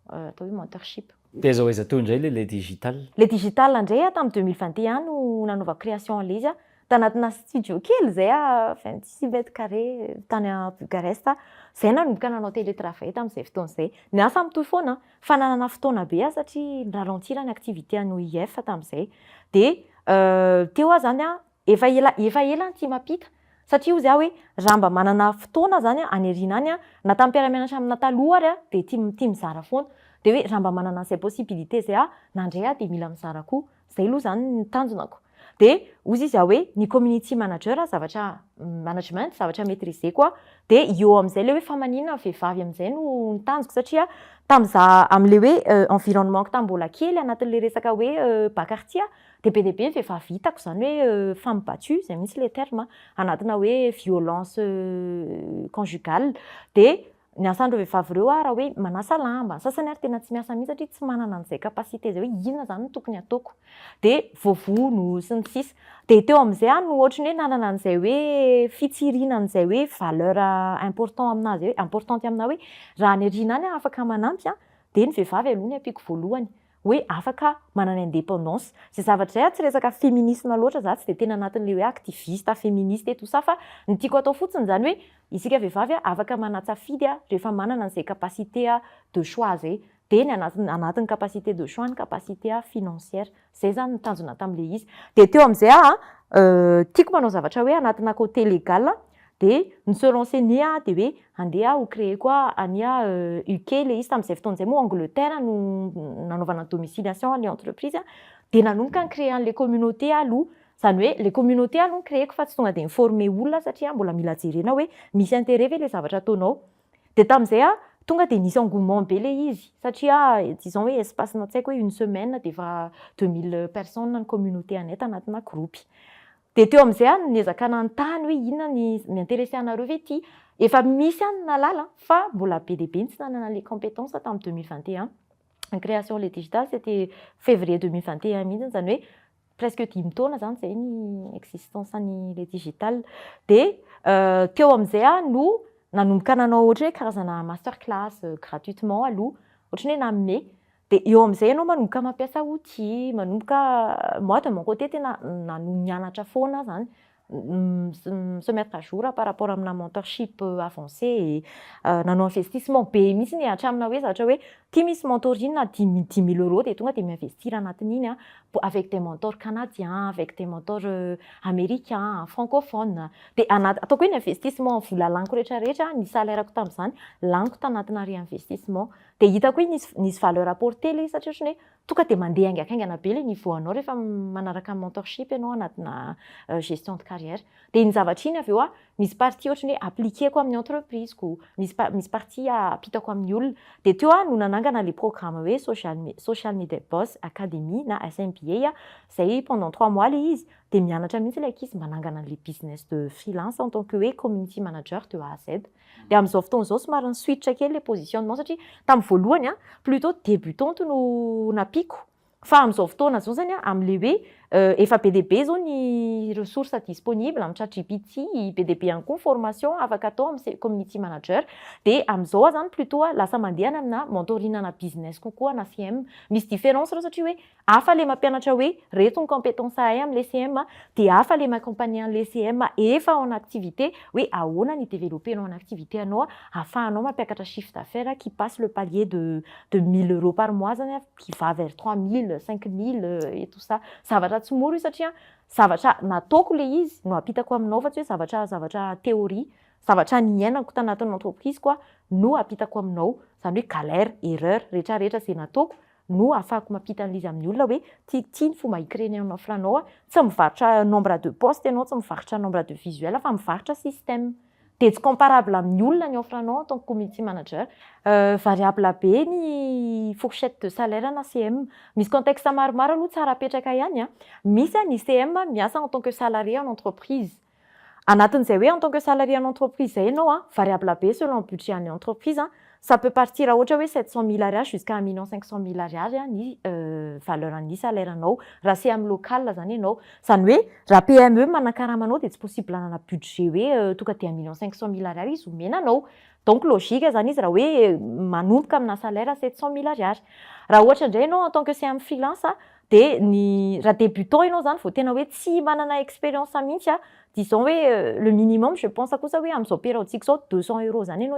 A: atao hoe mentorship.
B: De aiza ho aiza teo indray le digital?
A: Le digital indray a, tamin'ny 2021 no nanaovako création an'le izy a, tanatina studio kely zay a, 26 mètres carrés, tany a Bucarest zay. Nanomboka nanao télétravail tamin'izay fotoana izay. Ny asa mitohy foana, fa nanana fotoana be aho satria ni-ralentir ny activité an'ny OIF tamin'izay. De teo aho zany a, efa ela, efa ela ny tia mampita, satria hozy aho hoe raha mba manana fotoana zany a, any aoriana any a, na tamin'ny mpiara-mianatra amina taloha ary a, de tia mizara foana, de hoe raha mba manana an'izay possibilité zay aho nandray aho, de mila mizara koa. Zay aloha zany ny tanjonako. De hozy izy aho hoe ny community manager, zavatra management, zavatra maîtriseko a. De eo amin'izay le hoe fa maninona ny vehivavy amin'izay no ny tanjoko, satria tam'za am'le hoe environnement ko tam'mbola kely, anatin'le resaka hoe bas quartier, de be dia be ny vehivavy hitako zany hoe femme battue zay mihitsy le terme, anatina hoe violence conjugale. De ny asan'ireo vehivavy ireo a, raha hoe manasa lamba ny sasany ary tena tsy miasa mihitsy, satria tsy manana an'izay capacité zay hoe inona zany no tokony ataoko, de voavono sy ny sisa. De teo amin'izay aho no ohatran'ny hoe nanana an'izay hoe fitsiriana an'izay hoe valeur important aminazy, hoe importante aminahy, hoe raha any aoriana any aho afaka manampy a, de ny vehivavy aloha ny ampiako voalohany, hoe afaka manana indépendance zay zavatra zay a. Tsy resaka féminisme loatra za, tsy de tena anatin'le hoe activiste féministe et tout ça, fa ny tiako atao fotsiny zany hoe isika vehivavy a, afaka manatsafidy a, rehefa manana an'izay capacité a de choix zay. De ny anatin'ny capacité de choix, ny capacité a financière zay zany ny tanjona tam'le izy. De teo am'izay a, tiako manao zavatra hoe anatina côté légal, de ny se renseigner a, de hoe andeha ho créer koa ania UK le izy. Tamin'izay fotoana izay moa Angleterre no nanaovana domiciliation le entreprise a. De nanomboka ny créer an'le communauté aloha zany, hoe le communauté aloha no créeko, fa tsy tonga de mi-former olona, satria mbola mila jerena hoe misy intérêt ve le zavatra ataonao. De tamin'izay a, tonga de nisy engouement be le izy, satria disons hoe espace na tsy haiko hoe une semaine, de efa 2000 personnes ny communauté anay tanatina groupe. De teo amin'izay a, niezaka nanontany hoe inona ny mi-intéressé anareo ve ty? Efa misy any nalala, fa mbola be dia be ny tsy nanana le compétence tamin'ny 2021. Ny création le digital, c'était février 2021 mihitsy, zany hoe presque 5 taona zany zay ny existence ny le digital. De teo amin'izay a, no nanomboka nanao ohatra hoe karazana master class gratuitement aloha, ohatrany hoe nanome. De eo amin'izay ianao manomboka mampiasa outil, manomboka. Moi, de mon côté, tena nano nianatra foana zany, se mettre à jour par rapport amina mentorship avancé, nanao investissement be mihitsy ny hatramina hoe zavatra hoe ty misy mentoring 10 000 euros, de tonga de mi-investir anatin'iny a, avec des mentors canadiens, avec des mentors américains, francophone. De anaty ataoko hoe ny investissement, vola laniko rehetrarehetra, ny salaire-ko tamin'izany laniko tanatina réinvestissement. De hitako hoe nisy valeur apportée le izy, satria ohatrany hoe tonga de mandeha haingankaingana be le niveau anao rehefa manaraka mentorship ianao anatina gestion de carrière. De iny zavatra iny avy eo a, misy partie ohatrany hoe appliqueko amin'ny entreprise-ko, misy partie ampitako amin'ny olona. De teo a no nanangana le programme hoe Social Media Boss Academy na SMBA a, zay pendant 3 mois le izy, de mianatra mihitsy ilay ankizy manangana an'le business de freelance en tant que hoe community manager de A à Z. De amin'izao fotoana izao somary ny switch kely le positionnement, satria tamin'ny voalohany a, plutôt débutante no nampiako, fa amin'izao fotoana zao zany a, am'le hoe efa be dia be zao ny ressources disponible amin'ny ChatGPT, be dia be ihany koa ny formation afaka atao amin'ny community manager. De amin'izao aho zany plutôt a, lasa mandeha any amina mentoring na business kokoa na CM. Misy différence reo, satria hoe hafa le mampianatra hoe reto ny compétence ahay am'le CM, de hafa le mi-accompagner an'le CM efa en activité, hoe ahoana ny développer-nao en activité anao a, ahafahanao mampiakatra chiffre d'affaires qui passe le palier de 1000 euros par mois zany a, qui va vers 3000, 5000 et tout ça. Zavatra tsy mora io, satria zavatra nataoko le izy no ampitako aminao, fa tsy hoe zavatra théorie. Zavatra niainako tanatin'ny entreprise koa no ampitako aminao, zany hoe galère, erreur rehetrarehetra zay nataoko no ahafahako mampita an'izy amin'ny olona, hoe ty ny fomba hi-créer ny offre anao a. Tsy mivarotra nombre de poste ianao, tsy mivarotra nombre de visuel, fa mivarotra système. De tsy comparable amin'ny olona ny offre anao en tant que community manager. Variable be ny fourchette de salaire na CM. Misy contexte maromaro aloha tsara apetraka ihany a. Misy a ny CM miasa en tant que salarié en entreprise. Anatin'izay hoe en tant que salarié en entreprise zay ianao a, variable be selon budget an'ny entreprise a, ça peut partir raha ohatra hoe 700 000 ariary jusqu'à 1 500 000 ariary a ny valeur an'ny salaire anao raha c'est amin'ny local zany ianao. Zany hoe raha PME manakaramanao de tsy possible hanana budget hoe tonga de 1 500 000 ariary izy omena anao. Donc logique zany izy raha hoe manomboka amina salaire 700 000 ariary. Raha ohatra indray ianao en tant que CM freelance a, de ny raha débutant ianao zany vao tena hoe tsy manana expérience mihitsy a, disons hoe le minimum, je pense kosa hoe amin'izao période-tsika zao, 200 € zany ianao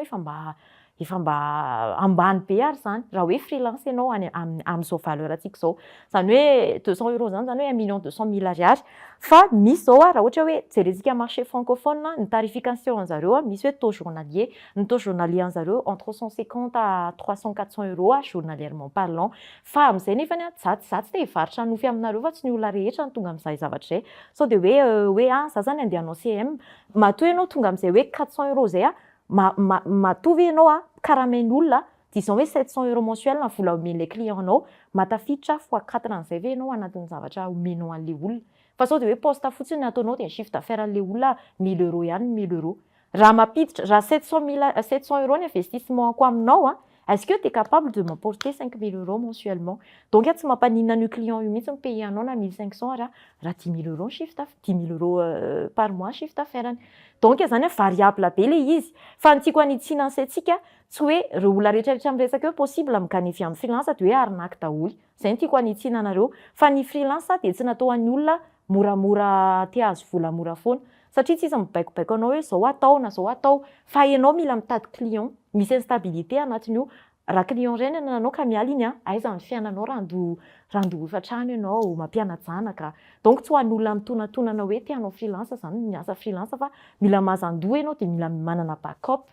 A: efa mba ambany be ary zany raha hoe freelance ianao any amin'izao valeur antsika zao. Zany hoe 200 € zany, zany hoe 1 200 000 ariary. Fa misy zao a, raha ohatra hoe jerentsika marché francophone, ny tarification an'zareo a, misy hoe taux journalier. Ny taux journalier an'zareo entre 150 à 300, 400 € a, journalièrement parlant. Fa amin'izay nefany a, za tsy te hivarotra nofy aminareo fa tsy ny olona rehetra no tonga amin'izay zavatra zay. Sao de hoe a za zany andeha hanao CM, matoa ianao tonga amin'izay hoe 400 € zay a, matoa ianao a karamain'olona, disons hoe 700 € mensuel ny vola omen'ilay client anao, mahatafiditra fois quatre an'izay ve ianao anatin'ny zavatra omenao an'ilay olona? Fa sao de hoe poste fotsiny ny ataonao de ny chiffre d'affaires an'ilay olona 1000 € ihany, 1000 €. Raha mampiditra, raha 700 000, 700 € ny investissement ko aminao a, est-ce que tu es capable de m'apporter 5000 € mensuellement? Donc tsy mampaninona an'io client io mihitsy mi-payer anao na 1500 raha 10 000 € ny chiffre d'affaires, 10 000 € par mois chiffre d'affaires-ny. Donc zany a variable be le izy. Fa ny tiako anitsiana ny saintsika, tsy hoe reo olona rehetrarehetra miresaka hoe possible mi-gagner vie amin'ny freelance de hoe arnaque daholo. Zay no tiako anitsiana anareo. Fa ny freelance de tsy natao an'ny olona moramora te hahazo vola mora foana. Satria tsisy mibaikobaiko anao hoe zao atao na zao atao. Fa ianao mila mitady client, misy instabilité anatin'io. Raha client iray ny anananao ka miala iny a, aiza ny fiainanao raha andoha hofa-trano ianao, mampiana-janaka? Donc tsy ho an'olona mitonatonana hoe te hanao freelance zany miasa freelance, fa mila mazandoha ianao de mila manana backup.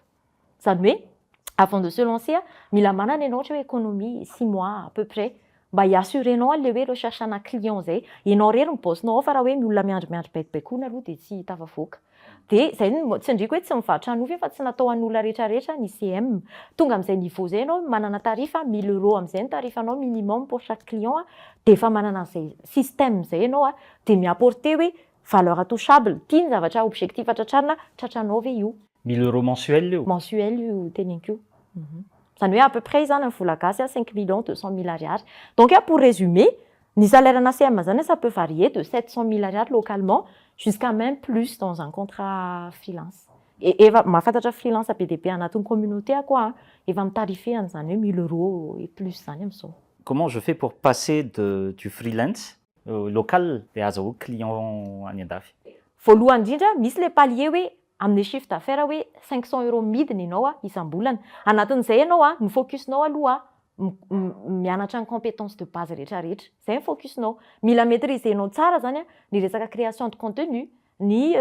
A: Zany hoe avant de se lancer a, mila manana ianao ohatra hoe économie 6 mois à peu près mba hi-assurenao an'le hoe recherche ana client zay. Ianao irery ny boss-nao ao, fa raha hoe ny olona miandry baikobaikoana aloha de tsy tafavoaka. De zay no tsindriko hoe tsy mivarotra nofy fa tsy natao an'olona rehetrarehetra ny CM. Tonga amin'izay niveau zay ianao manana tarif 1000 € amin'izay ny tarifanao minimum pour chaque client a, de efa manana an'izay système zay ianao a, de mi-apporter hoe valeur touchable. Tia ny zavatra objectif tratrarina, tratranao ve io?
B: 1000 € mensuel io?
A: Mensuel io teneniko io. Zany hoe à peu près zany ny vola gasy a 5 200 000 ariary. Donc a, pour résumer, ny salaire ana CM zany, ça peut varier de 700 000 ariary localement jusqu'à même plus dans un contrat freelance. Efa mahafantatra freelance be dia be anatin'ny communauté ako a, efa mitarife an'izany hoe 1000 € et plus zany amin'izao.
B: Comment je fais pour passer du freelance local de azahoako client any andafy?
A: Voalohany indrindra, misy le palier hoe amin'ny chiffre d'affaires hoe 500 € midina ianao a isam-bolana. Anatin'izay ianao a, ny focus-nao aloha mianatra ny compétence de base rehetrarehetra. Zay ny focus-nao. Mila maîtriser-nao tsara zany a ny resaka création de contenu, ny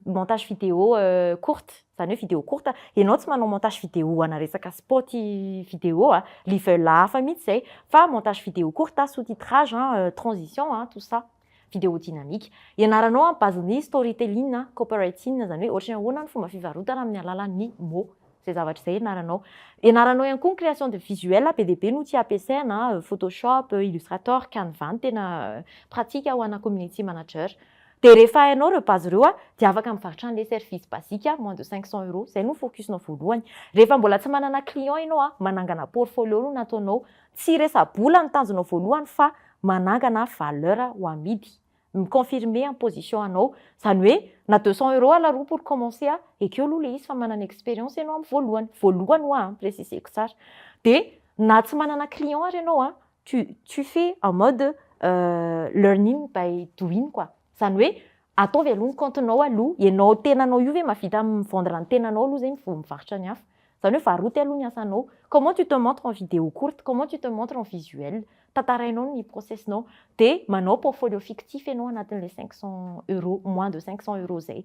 A: montage vidéo courte, zany hoe vidéo courte. Ianao tsy manao montage vidéo ana resaka spot vidéo a, level hafa mihitsy zay, fa montage vidéo courte, sous-titrage, transition, tout ça. Vidéo dynamique. Ianaranao a base-ny storytelling, copywriting, zany hoe ohatran'ny ahoana ny fomba fivarotana amin'ny alalan'ny mot. Zay zavatra izay ianaranao. Ianaranao ihany koa ny création de visuel, be dia be no tia ampiasaina, Photoshop, Illustrator, Canva no tena pratique ho ana community manager. De rehefa hainao ireo base ireo a, de afaka mivarotra an'le service basique moins de 500 €. Zay no focus-nao voalohany. Rehefa mbola tsy manana client ianao a, manangana portfolio no nataonao. Tsy resa-bola ny tanjonao voalohany fa manangana valeur ho amidy. Mi-confirmer en position anao. Zany hoe na 200 € aloha pour commencer a, ekeo aloha le izy fa manana expérience ianao amin'ny voalohany. Voalohany hoa, préciseko tsara. De na tsy manana client ary ianao a, tu fais en mode learning by doing quoi. Zany hoe ataovy aloha ny compte-nao aloha, ianao tenanao io ve mahavita mi-vendre ny tenanao aloha zay vao mivarotra ny hafa. Zany hoe varoty aloha ny asanao. Comment tu te montres en vidéo courte, comment tu te montres en visuel. Tantarainao ny process-nao. De manao portfolio fictif ianao anatin'le 500 €, moins de 500 € zay.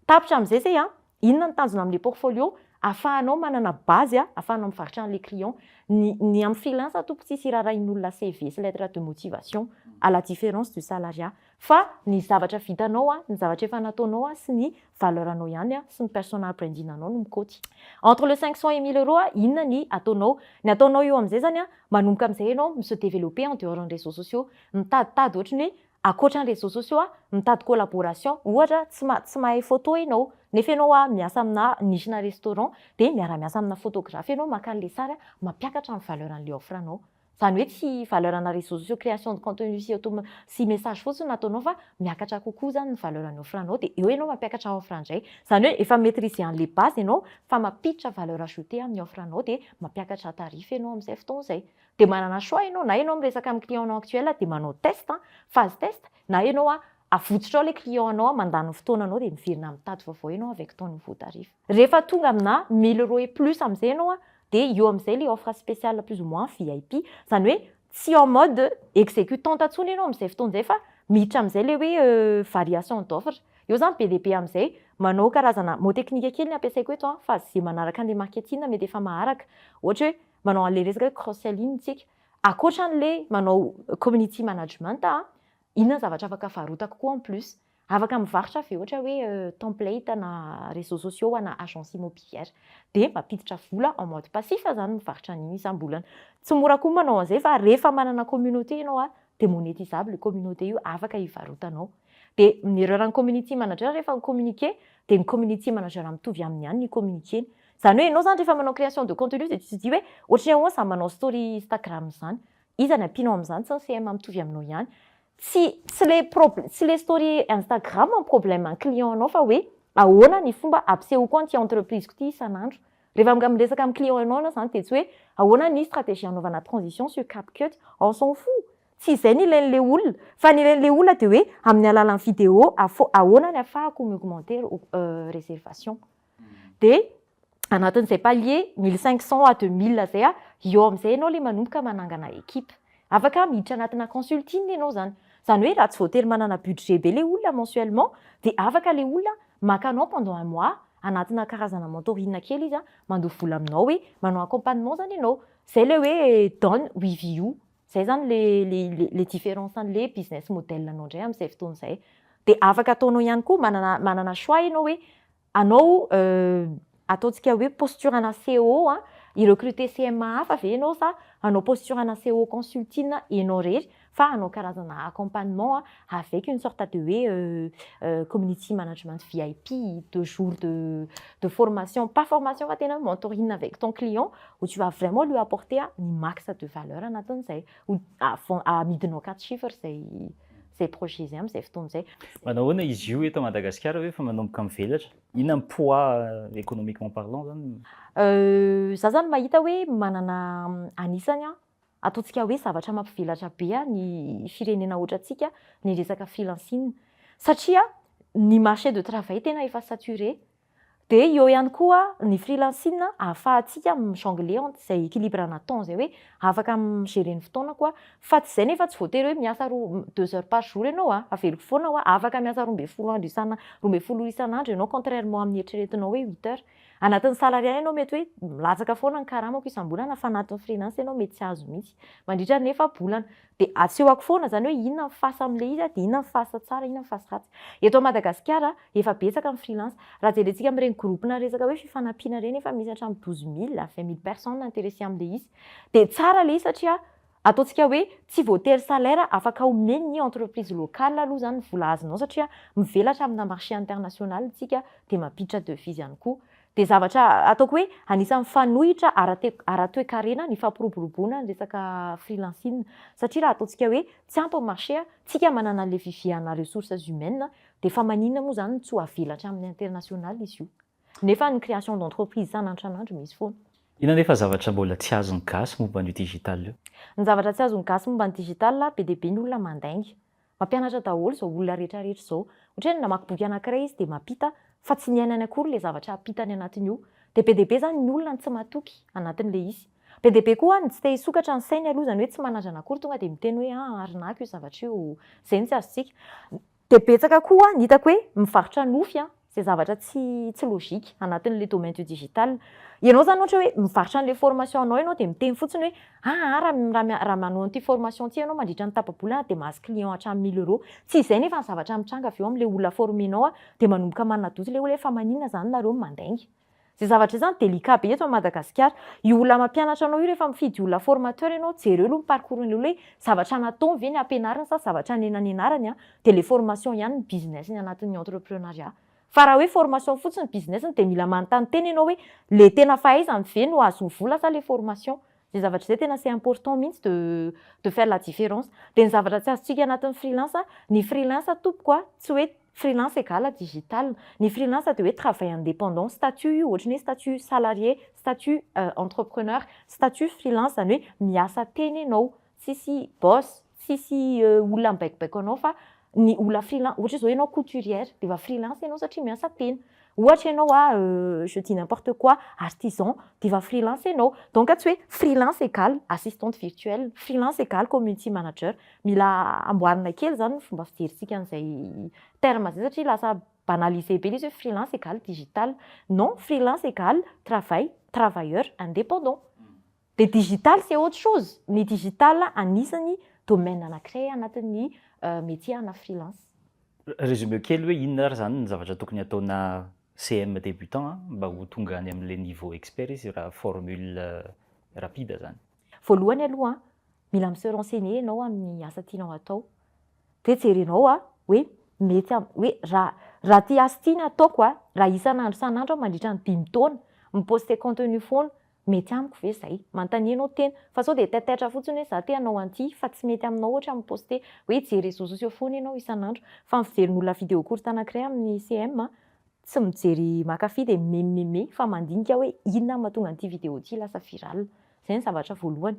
A: Tapitra amin'izay zay a, inona ny tanjona amin'le portfolio? Ahafahanao manana base a, ahafahanao mivarotra an'le client. Ny amin'ny freelance tompo tsisy irarahin'olona CV sy lettre de motivation, à la différence du salariat. Fa ny zavatra vitanao a, ny zavatra efa nataonao a sy ny valeur anao ihany a sy ny personal branding anao no mikaoty. Entre le 500 et 1000 € a, inona ny ataonao? Ny ataonao eo amin'izay zany a, manomboka amin'izay ianao mi-se développer en dehors ny réseaux sociaux, mitaditady ohatran'ny hoe Ankoatra ny réseaux sociaux a, mitady collaboration, ohatra tsy tsy mahay photo ianao nefa ianao a miasa amina niche-na restaurant, dia miara-miasa amina photographe ianao, maka an'le sary a, mampiakatra ny valeur an'le offre anao. Zany hoe tsy valeur ana réseaux sociaux, création de contenu sy auto sy message fotsiny no ataonao, fa miakatra kokoa zany ny valeur an'ny offre anao, dia eo ianao mampiakatra offre indray. Zany hoe efa maîtriser an'le base ianao fa mampiditra valeur ajoutée amin'ny offre anao, dia mampiakatra tarif ianao amin'izay fotoana izay. Dia manana choix ianao: na ianao miresaka amin'ny client anao actuel dia manao test, phase test, na ianao a avotsitra ao le client anao, mandany ny fotoananao, dia miverina mitady vaovao ianao avec ton nouveau tarif. Rehefa tonga amina 1000 euros et plus amin'izay ianao a, dia eo amin'izay le offre spéciale plus ou moins VIP. Zany hoe tsy en mode exécutant intsony ianao amin'izay fotoana izay, fa miditra amin'izay le hoe variation d'offre. Eo zany be dia be amin'izay manao karazana mot technique kely ny ampiasaiko eto a, fa zay manaraka an'le marketing mety efa maharaka. Ohatra hoe manao an'le resaka hoe cross selling tsika, ankoatra an'le manao community management a, inona ny zavatra afaka varotako koa en plus? Afaka mivarotra ve ohatra hoe template na réseaux sociaux ana agence immobilière, dia mampiditra vola en mode passif zany mivarotra an'iny isam-bolana? Tsy mora koa manao an'izay, fa rehefa manana communauté ianao a, dia monétisable communauté io, afaka hivarotanao. Dia ny erreur ny community manager, rehefa mi-communiquer dia ny community manager mitovy aminy ihany ny communiquer. Zany hoe ianao zany rehefa manao création de contenu dia tsy hoe ohatry ny ahoana za manao story Instagram zany, iza ny ampianao amin'izany? Tsy ny CM mitovy aminao ihany. Tsy le tsy le story Instagram ny problème ny client anao, fa hoe ahoana ny fomba ampisehoako an'ity entreprise ko ty isan'andro. Rehefa miresaka amin'ny client anao anao zany, dia tsy hoe ahoana ny stratégie anaovana transition sur CapCut, on s'en fout, tsy izay ny ilain'le olona, fa ny ilain'le olona dia hoe amin'ny alalan'ny vidéo ahoana ny ahafahako mi-augmenter réservation. Dia anatin'izay palier 1500 à 2000 zay a, eo amin'izay ianao le manomboka manangana équipe, afaka miditra anatina consulting ianao zany. Zany hoe raha tsy voatery manana budget be le olona mensuellement, dia afaka le olona maka anao pendant un mois anatina karazana mentoring kely izy a, mandoa vola aminao hoe manao accompagnement zany ianao. Zay le hoe done with you zay zany, le différence an'le business model anao indray amin'izay fotoana izay. Dia afaka ataonao ihany koa, manana choix ianao hoe anao ataontsika hoe posture ana CEO a, i-recruter CM hafa ve ianao, sa hanao posture ana CEO consulting ianao rery fa hanao karazana accompagnement avec une sorte de hoe community management VIP, 2 jours de formation, pas formation fa tena mentoring avec ton client, où tu vas vraiment lui apporter ny max de valeur anatin'izay, amidinao quatre chiffres zay projet zay amin'izay fotoana izay.
B: Manao ahoana izy io eto Madagasikara, hoe efa manomboka mivelatra? Inona ny poids économiquement parlant zany?
A: Za zany mahita hoe manana anisany a ataontsika hoe zavatra mampivelatra be a ny firenena ohatra antsika ny resaka freelancing, satria ny marché de travail tena efa saturé. Dia eo ihany koa ny freelancing ahafahantsika mi-jongler entre izay équilibre ana temps zay, hoe afaka mi-gérer ny fotoana koa. Fa tsy izay nefa tsy voatery hoe miasa roa 2 heures par jour ianao a, averiko foana hoa, afaka miasa 12 andro isana 12 ora isan'andro ianao, contrairement amin'ny eritreretinao hoe 8 heures. Anatin'ny salariat ianao mety hoe milatsaka foana ny karamako isam-bolana, fa anatin'ny freelance ianao mety tsy azo mihitsy mandritra ny efa-bolana. Dia asehoko foana zany hoe inona ny face amin'le izy a, dia inona ny face tsara, inona ny face ratsy. Eto Madagasikara efa betsaka ny freelance. Raha jerentsika amin'ireny groupe-na resaka hoe fifanampiana ireny, efa misy hatramin'ny 12 000 à 20 000 personnes intéressées amin'le izy. Dia tsara le izy satria ataontsika hoe tsy voatery salaire afaka omeny ny entreprise locale aloha zany ny vola azonao, satria mivelatra amina marché international tsika, dia mampiditra devise ihany koa. Dia zavatra ataoko hoe anisan'ny fanohitra ara-toekarena ny fampiroboroboana ny resaka freelancing, satria raha ataontsika hoe tsy ampy ny marché a, tsika manana le vivier ana ressources humaines, dia fa maninona moa zany tsy ho avelatra amin'ny international izy io, nefa ny création d'entreprise isan'andro misy foana?
B: Inona nefa zavatra mbola tsy azon'ny gasy momba an'io digital io?
A: Ny zavatra tsy azon'ny gasy momba ny digital, be dia be ny olona mandainga mampianatra daholo izao olona rehetrarehetra izao. Ohatra hoe namaky boky anankiray izy dia mampita, fa tsy niainany akory le zavatra ampitany anatin'io. Dia be dia be zany ny olona ny tsy matoky anatin'le izy. Be dia be koa ny tsy te hisokatra ny sainy aloha, zany hoe tsy manandrana akory, tonga dia miteny hoe ah, arnaque io zavatra io. Zay no tsy azontsika. Dia betsaka koa ny hitako hoe mivarotra nofy a, zay zavatra tsy logique anatin'le domaine du digital. Ianao zany ohatra hoe mivarotra an'le formation anao ianao, dia miteny fotsiny hoe ah, raha manao an'ity formation ity ianao mandritra ny tapa-bolana dia mahazo client hatramin'ny 1000 euros. Tsy izay nefa ny zavatra mitranga avy eo amin'le olona formenao a, dia manomboka manana doute le olona hoe fa maninona zany nareo mandainga? Zay zavatra zay zany délicat be eto à Madagasikara. Io olona mampianatra anao io, rehefa mifidy olona formateur ianao, jereo aloha ny parcours-ny olona hoe zavatra nataony ve ny ampianariny sa zavatra nianarany, de le formation ihany ny business ny anatin'ny entrepreneuriat. Fa raha hoe formation fotsiny business-ny, de mila manontany tena ianao hoe le tena fahaizany ve no azony vola sa le formation. Zay zavatra zay tena c'est important mihitsy de faire la différence. De ny zavatra tsy azontsika anatin'ny freelance, ny freelance tompoko tsy hoe freelance égale digital. Ny freelance de hoe travail indépendant, statut io, ohatrany hoe statut salarié, statut entrepreneur, statut freelance. Zany hoe miasa tena ianao, tsisy boss, tsisy olona mibaikobaiko anao. Fa ny olona freelance, ohatra zao ianao couturière, de efa freelance ianao satria miasa tena. Ohatra ianao je dis n'importe quoi, artisan, de efa freelance ianao. Donc tsy hoe freelance égale assistante virtuelle, freelance égale community manager. Mila amboarina kely zany ny fomba fijeritsika an'izay terme zay, satria lasa banalisé be le izy hoe freelance égale digital. Non, freelance égale travail, travailleur indépendant. De digital, c'est autre chose. Ny digital anisany domaine anankiray anatin'ny métier ana freelance.
B: Résumé kely hoe inona ary zany ny zavatra tokony ataona CM débutant mba ho tonga any amin'le niveau expert izy, raha formule rapide zany?
A: Voalohany aloha, mila mi-se renseigner ianao amin'ny asa tianao atao, de jerenao hoe mety hoe raha ty asa ty ny ataoko, raha isan'andro isan'andro aho mandritra ny 5 taona mi-poste contenu foana, mety amiko ve zay? Manontania anao tena, fa sao de taitaitra fotsiny hoe za te hanao an'ity, fa tsy mety aminao. Ohatra mi-poste hoe hijery réseaux sociaux foana ianao isan'andro, fa miverin'olona vidéo courte anankiray amin'ny CM tsy mijery mankafy de memimeme, fa mandinika hoe inona mahatonga an'ity vidéo ty lasa viral. Zay ny zavatra voalohany,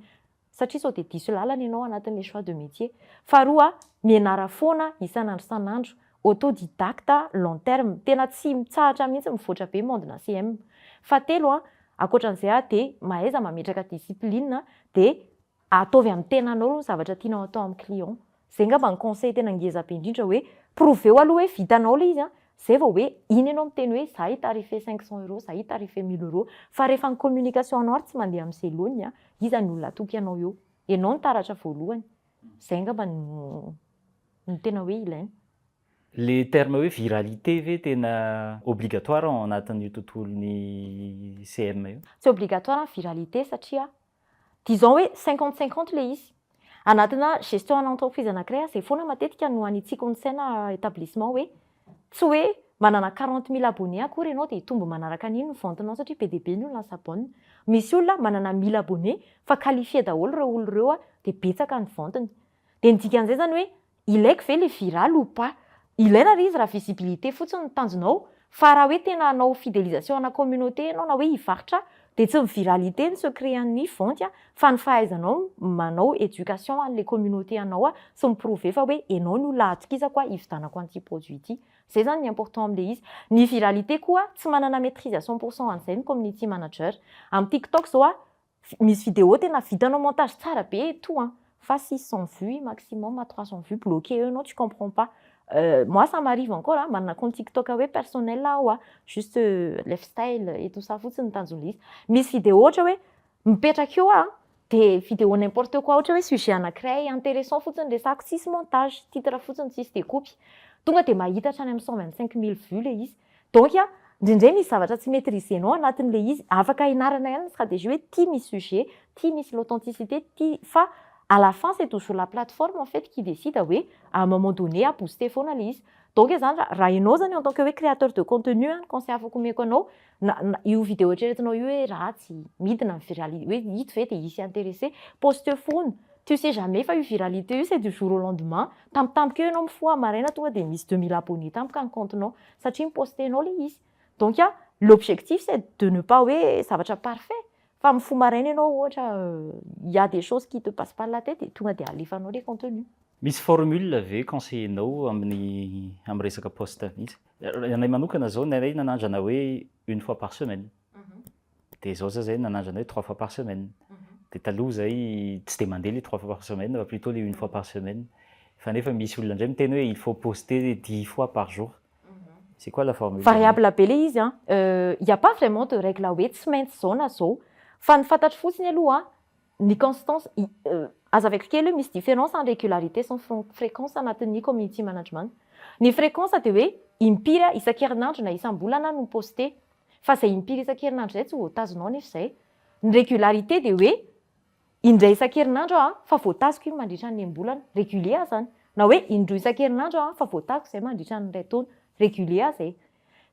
A: satria sao de diso lalana ianao anatin'le choix de métier. Faharoa, mianara foana isan'andro isan'andro, autodidacte long terme, tena tsy mitsahatra mihitsy, mivoatra be monde na CM. Fahatelo, ankoatran'izay de mahaiza mametraka discipline, de ataovy amin'ny tenanao aloha ny zavatra tianao atao amin'ny client. Zay ngamba ny conseil tena ngeza be indrindra, hoe prouve-o aloha hoe vitanao le izy, zay vao hoe iny ianao miteny hoe za hi-tarifer 500 euros, za hi-tarifer 1000 euros. Fa rehefa ny communication anao ary tsy mandeha amin'izay laoniny, iza ny olona atoky anao eo? Ianao ny taratra voalohany. Zay ngamba no tena hoe ilaina.
B: Le terme hoe viralité ve tena obligatoire ao anatin'io tontolon'ny CM io?
A: Tsy obligatoire ny viralité, satria disons hoe 50-50 le izy. Anatina gestion ana entreprise anankiray, zay foana matetika no anitsiko ny saina établissement, hoe tsy hoe manana 40 000 abonnés akory ianao de hitombo manaraka an'iny ny vente-nao, satria be dia be ny olona s'abonne. Misy olona manana 1000 abonnés fa qualifié daholo ireo olo ireo, de betsaka ny vente-ny. De ny dikan'izay zany hoe ilaiko ve le viral ou pas? Ilaina ry izy raha visibilité fotsiny ny tanjonao, fa raha hoe tena hanao fidélisation ana communauté ianao na hoe hivarotra, de tsy ny viralité ny secret an'ny vente, fa ny fahaizanao manao éducation an'le communauté anao sy mi-prouver fa hoe ianao ny olona atokisako hividanako an'ity produit ity. Zay zany ny important am'le izy. Ny viralité koa, tsy manana maîtrise à 100 % an'izay ny community manager. Amin'ny TikTok zao, misy vidéo tena vitanao montage tsara be et tout, fa 600 vues maximum, 300 vues, bloqué eo ianao, tu comprends pas. Moi, ça m'arrive encore, manana compte TikTok hoe personnel aho, juste lifestyle et tout ça fotsiny ny tanjon'le izy. Misy vidéo ohatra hoe mipetraka eo, de vidéo n'importe quoi, ohatra hoe sujet anankiray intéressant fotsiny resako, tsisy montage, titre fotsiny, tsisy découpe, tonga de mahita hatrany amin'ny 125 000 vues le izy. Donc indraindray misy zavatra tsy maîtrisenao anatin'le izy. Afaka ianarana ihany ny stratégie hoe ty misy sujet ty, misy l'authenticité ty, fa à la fin, c'est toujours la plateforme en fait qui décide hoe à un moment donné a booster foana le izy. Donc zany raha ianao zany en tant que hoe créateur de contenu, conseil afaka omeko anao, na io vidéo eritreretinao io hoe ratsy, midina ny viralité, hoe ito ve de hisy intéressé, poste foana. Tu sais jamais fa io viralité io, c'est du jour au lendemain. Tampotampoka eo ianao mifoha maraina, tonga de misy 2000 abonnés tampoka ny compte-nao satria mipostenao le izy. Donc l'objectif, c'est de ne pas hoe zavatra parfait, fa mifoha maraina ianao, ohatra il y a des choses qui te passent par la tête, de tonga de alefanao le contenu.
B: Misy formule ve conseillenao amin'ny resaka poste mihitsy? Anay manokana zao, nay nanandrana hoe une fois par semaine, de zao za zay nanandrana hoe trois fois par semaine. De taloha zay tsy de mandeha le trois fois par semaine, fa plutôt le une fois par semaine. Fa nefa misy olona indray miteny hoe il faut poster 10 fois par jour. C'est quoi la formule?
A: Variable be le izy. Il y a pas vraiment de règle hoe tsy maintsy zao na zao, fa ny fantatro fotsiny aloha, ny constance. Azavaiko kely hoe misy différence en régularité sy ny fréquence anatin'ny community management. Ny fréquence de hoe impiry isan-kerinandro na isam-bolana no poster. Fa zay impiry isan-kerinandro zay tsy voatazonao nefa zay. Ny régularité de hoe indray isan-kerinandro aho fa voatazoko iny mandritra ny enim-bolana, régulier aho zany. Na hoe indroa isan-kerinandro aho fa voatazoko zay mandritra ny 1 taona, régulier aho zay.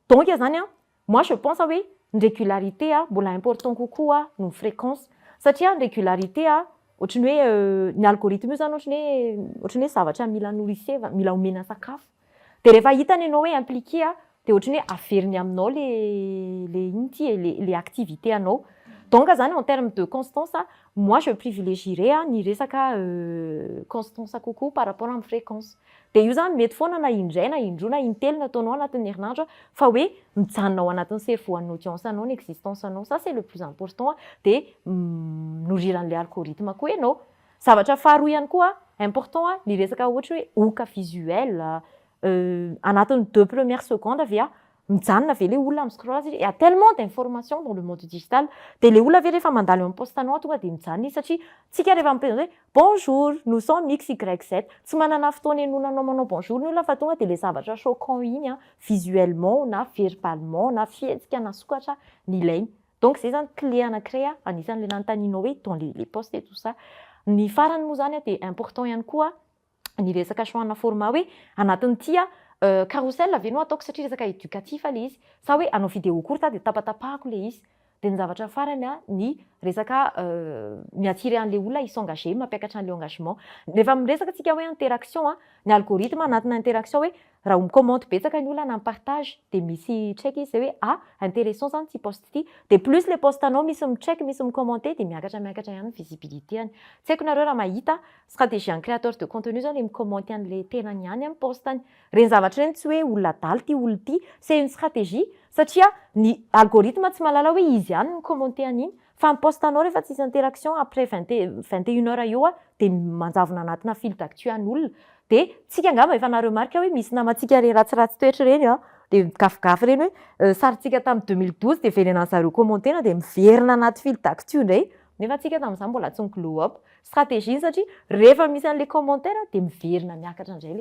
A: Donc zany a, moi je pense hoe ny régularité a mbola important kokoa noho ny fréquence, satria ny régularité a ohatran'ny hoe ny algorithme io zany ohatran'ny hoe zavatra mila nourrisseva, mila omena sakafo. De rehefa hitany ianao hoe impliqué a, de ohatran'ny hoe averiny aminao le ino ty e, le activité anao. Donc zany, en terme de constance, moi je privilégierais ny resaka constance kokoa par rapport amin'ny fréquence. De io zany mety foana na indray na indroa na intelo nataonao anatin'ny herinandro, fa hoe mijanona ao anatin'ny cerveau an'ny audience anao ny existence anao, ça c'est le plus important. De nourrir an'le algorithme koa ianao. Zavatra faharoa ihany koa important a, ny resaka ohatra hoe hook visuel anatin'ny 2 premières secondes ve a mijanona ve le olona mi-scroll, satria il y a tellement d'informations dans le monde digital. De le olona ve rehefa mandalo eo amin'ny poste anao tonga de mijanona izy? Satria tsika rehefa mi-présente hoe "Bonjour, nous sommes X Y Z", tsy manana fotoana enonanao manao bonjour ny olona, fa tonga de le zavatra choquant iny a, visuellement na verbalement na fihetsika na sokatra ny ilainy. Donc zay zany clé anankiray a anisan'le nanontanianao hoe dans les postes et tout ça. Ny farany moa zany a, de important ihany koa ny resaka choix-na format, hoe anatin'ity a carrousel ve no ataoko satria resaka éducatif le izy, sa hoe anao vidéo courte de tapatapahako le izy. De ny zavatra farany a, ny resaka mi-attirer an'le olona hi-s'engager, mampiakatra an'le engagement. Rehefa miresaka tsika hoe interaction a, ny algorithme anatina interaction, hoe raha mi-commente betsaka ny olona na mi-partage, de misy check izy zay hoe "Ah, intéressant zany ty poste ty". De plus le poste anao misy mi-check, misy mi-commenter, de miakatra miakatra ihany ny visibilité any. Tsy haiko nareo raha mahita stratégie an'ny créateur de contenu zao, le mi-commenter an'le tenany ihany amin'ny postany reny zavatra reny. Tsy hoe olona adaly ty olona ty, c'est une stratégie, satria ny algorithme tsy mahalala hoe izy ihany ny commenter an'iny. Fa ny poste anao rehefa tsisy interaction après 21 heures eo a, de manjavona anatina fil d'actu an'olona. De tsika angamba efa nareo marika hoe misy namantsika re ratsiratsy toetra reny a, de migafigafy reny hoe sarintsika tamin'ny 2012, de verenany zareo commentena, de miverina anaty fil d'actu indray, nefa tsika tamin'izany mbola tsy mi-glow up. Stratégie iny, satria rehefa misy an'le commentaire de miverina miakatra indray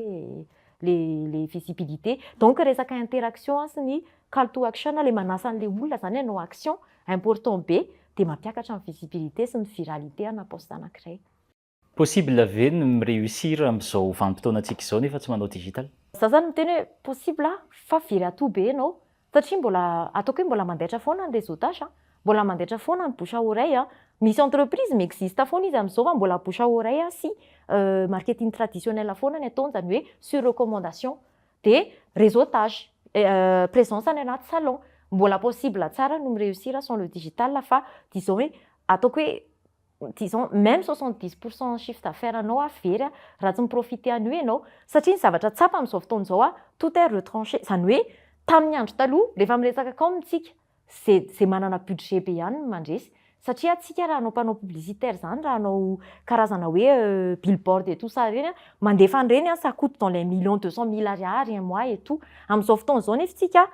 A: le visibilité. Donc resaka interaction sy ny call to action, le manasa an'le olona zany hanao action, important be, de mampiakatra ny visibilité sy ny viralité ana poste anankiray.
B: Possible ve ny mi-réussir amin'izao vanim-potoanantsika izao nefa tsy manao digital?
A: Za zany miteny hoe possible, fa very ato be ianao, satria mbola ataoko hoe mbola mandaitra foana ny réseautage a, mbola mandaitra foana ny bouche à oreille a. Misy entreprise mi-existe foana izy amin'izao, fa mbola bouche à oreille a sy marketing traditionnel foana ny ataony, zany hoe sur recommandation, de réseautage, présence any anaty salon. Mbola possible tsara no mi-réussir sans le digital, fa disons hoe ataoko hoe disons même 70 % chiffre d'affaires anao a very a raha tsy mi-profiter an'io ianao, satria ny zavatra tsapa amin'izao fotoana izao a, tout est retranché. Zany hoe tamin'ny andro taloha, rehefa miresaka com tsika, zay manana budget be ihany no mandresy, satria tsika raha anao mpanao publicitaire zany, raha anao karazana hoe billboard et tout ça reny a, mandefa an'ireny a, ça coûte dans les millions, 200 000 ariary un mois et tout. Amin'izao fotoana izao nefa tsika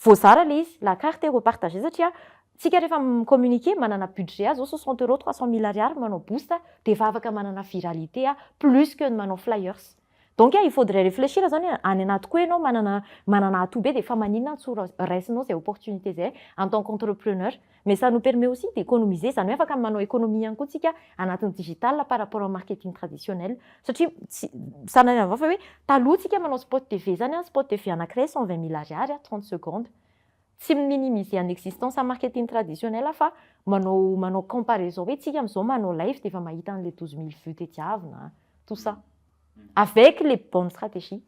A: voazara le izy, la carte est repartagée, satria tsika rehefa mi-communiquer manana budget a zao 60 euros, 300 000 ariary manao boost, de efa afaka manana viralité a plus que ny manao flyers. Donc il faudrait réfléchir zany any anaty koa ianao manana atout be, de efa maninona tsy ho raisinao zay opportunité zay en tant qu'entrepreneur? Mais ça nous permet aussi d'économiser, zany hoe afaka manao économie ihany koa tsika anatin'ny digital par rapport au marketing traditionnel, satria tsy sanana avao fa hoe taloha tsika manao spot TV zany a, spot TV anankiray 120 000 ariary a, 30 secondes. Tsy minimiser en existence en marketing traditionnel, fa manao comparaison hoe tsika am'izao manao live de efa mahita an'le 12 000 vues tetiavina, tout ça avec les bonnes stratégies.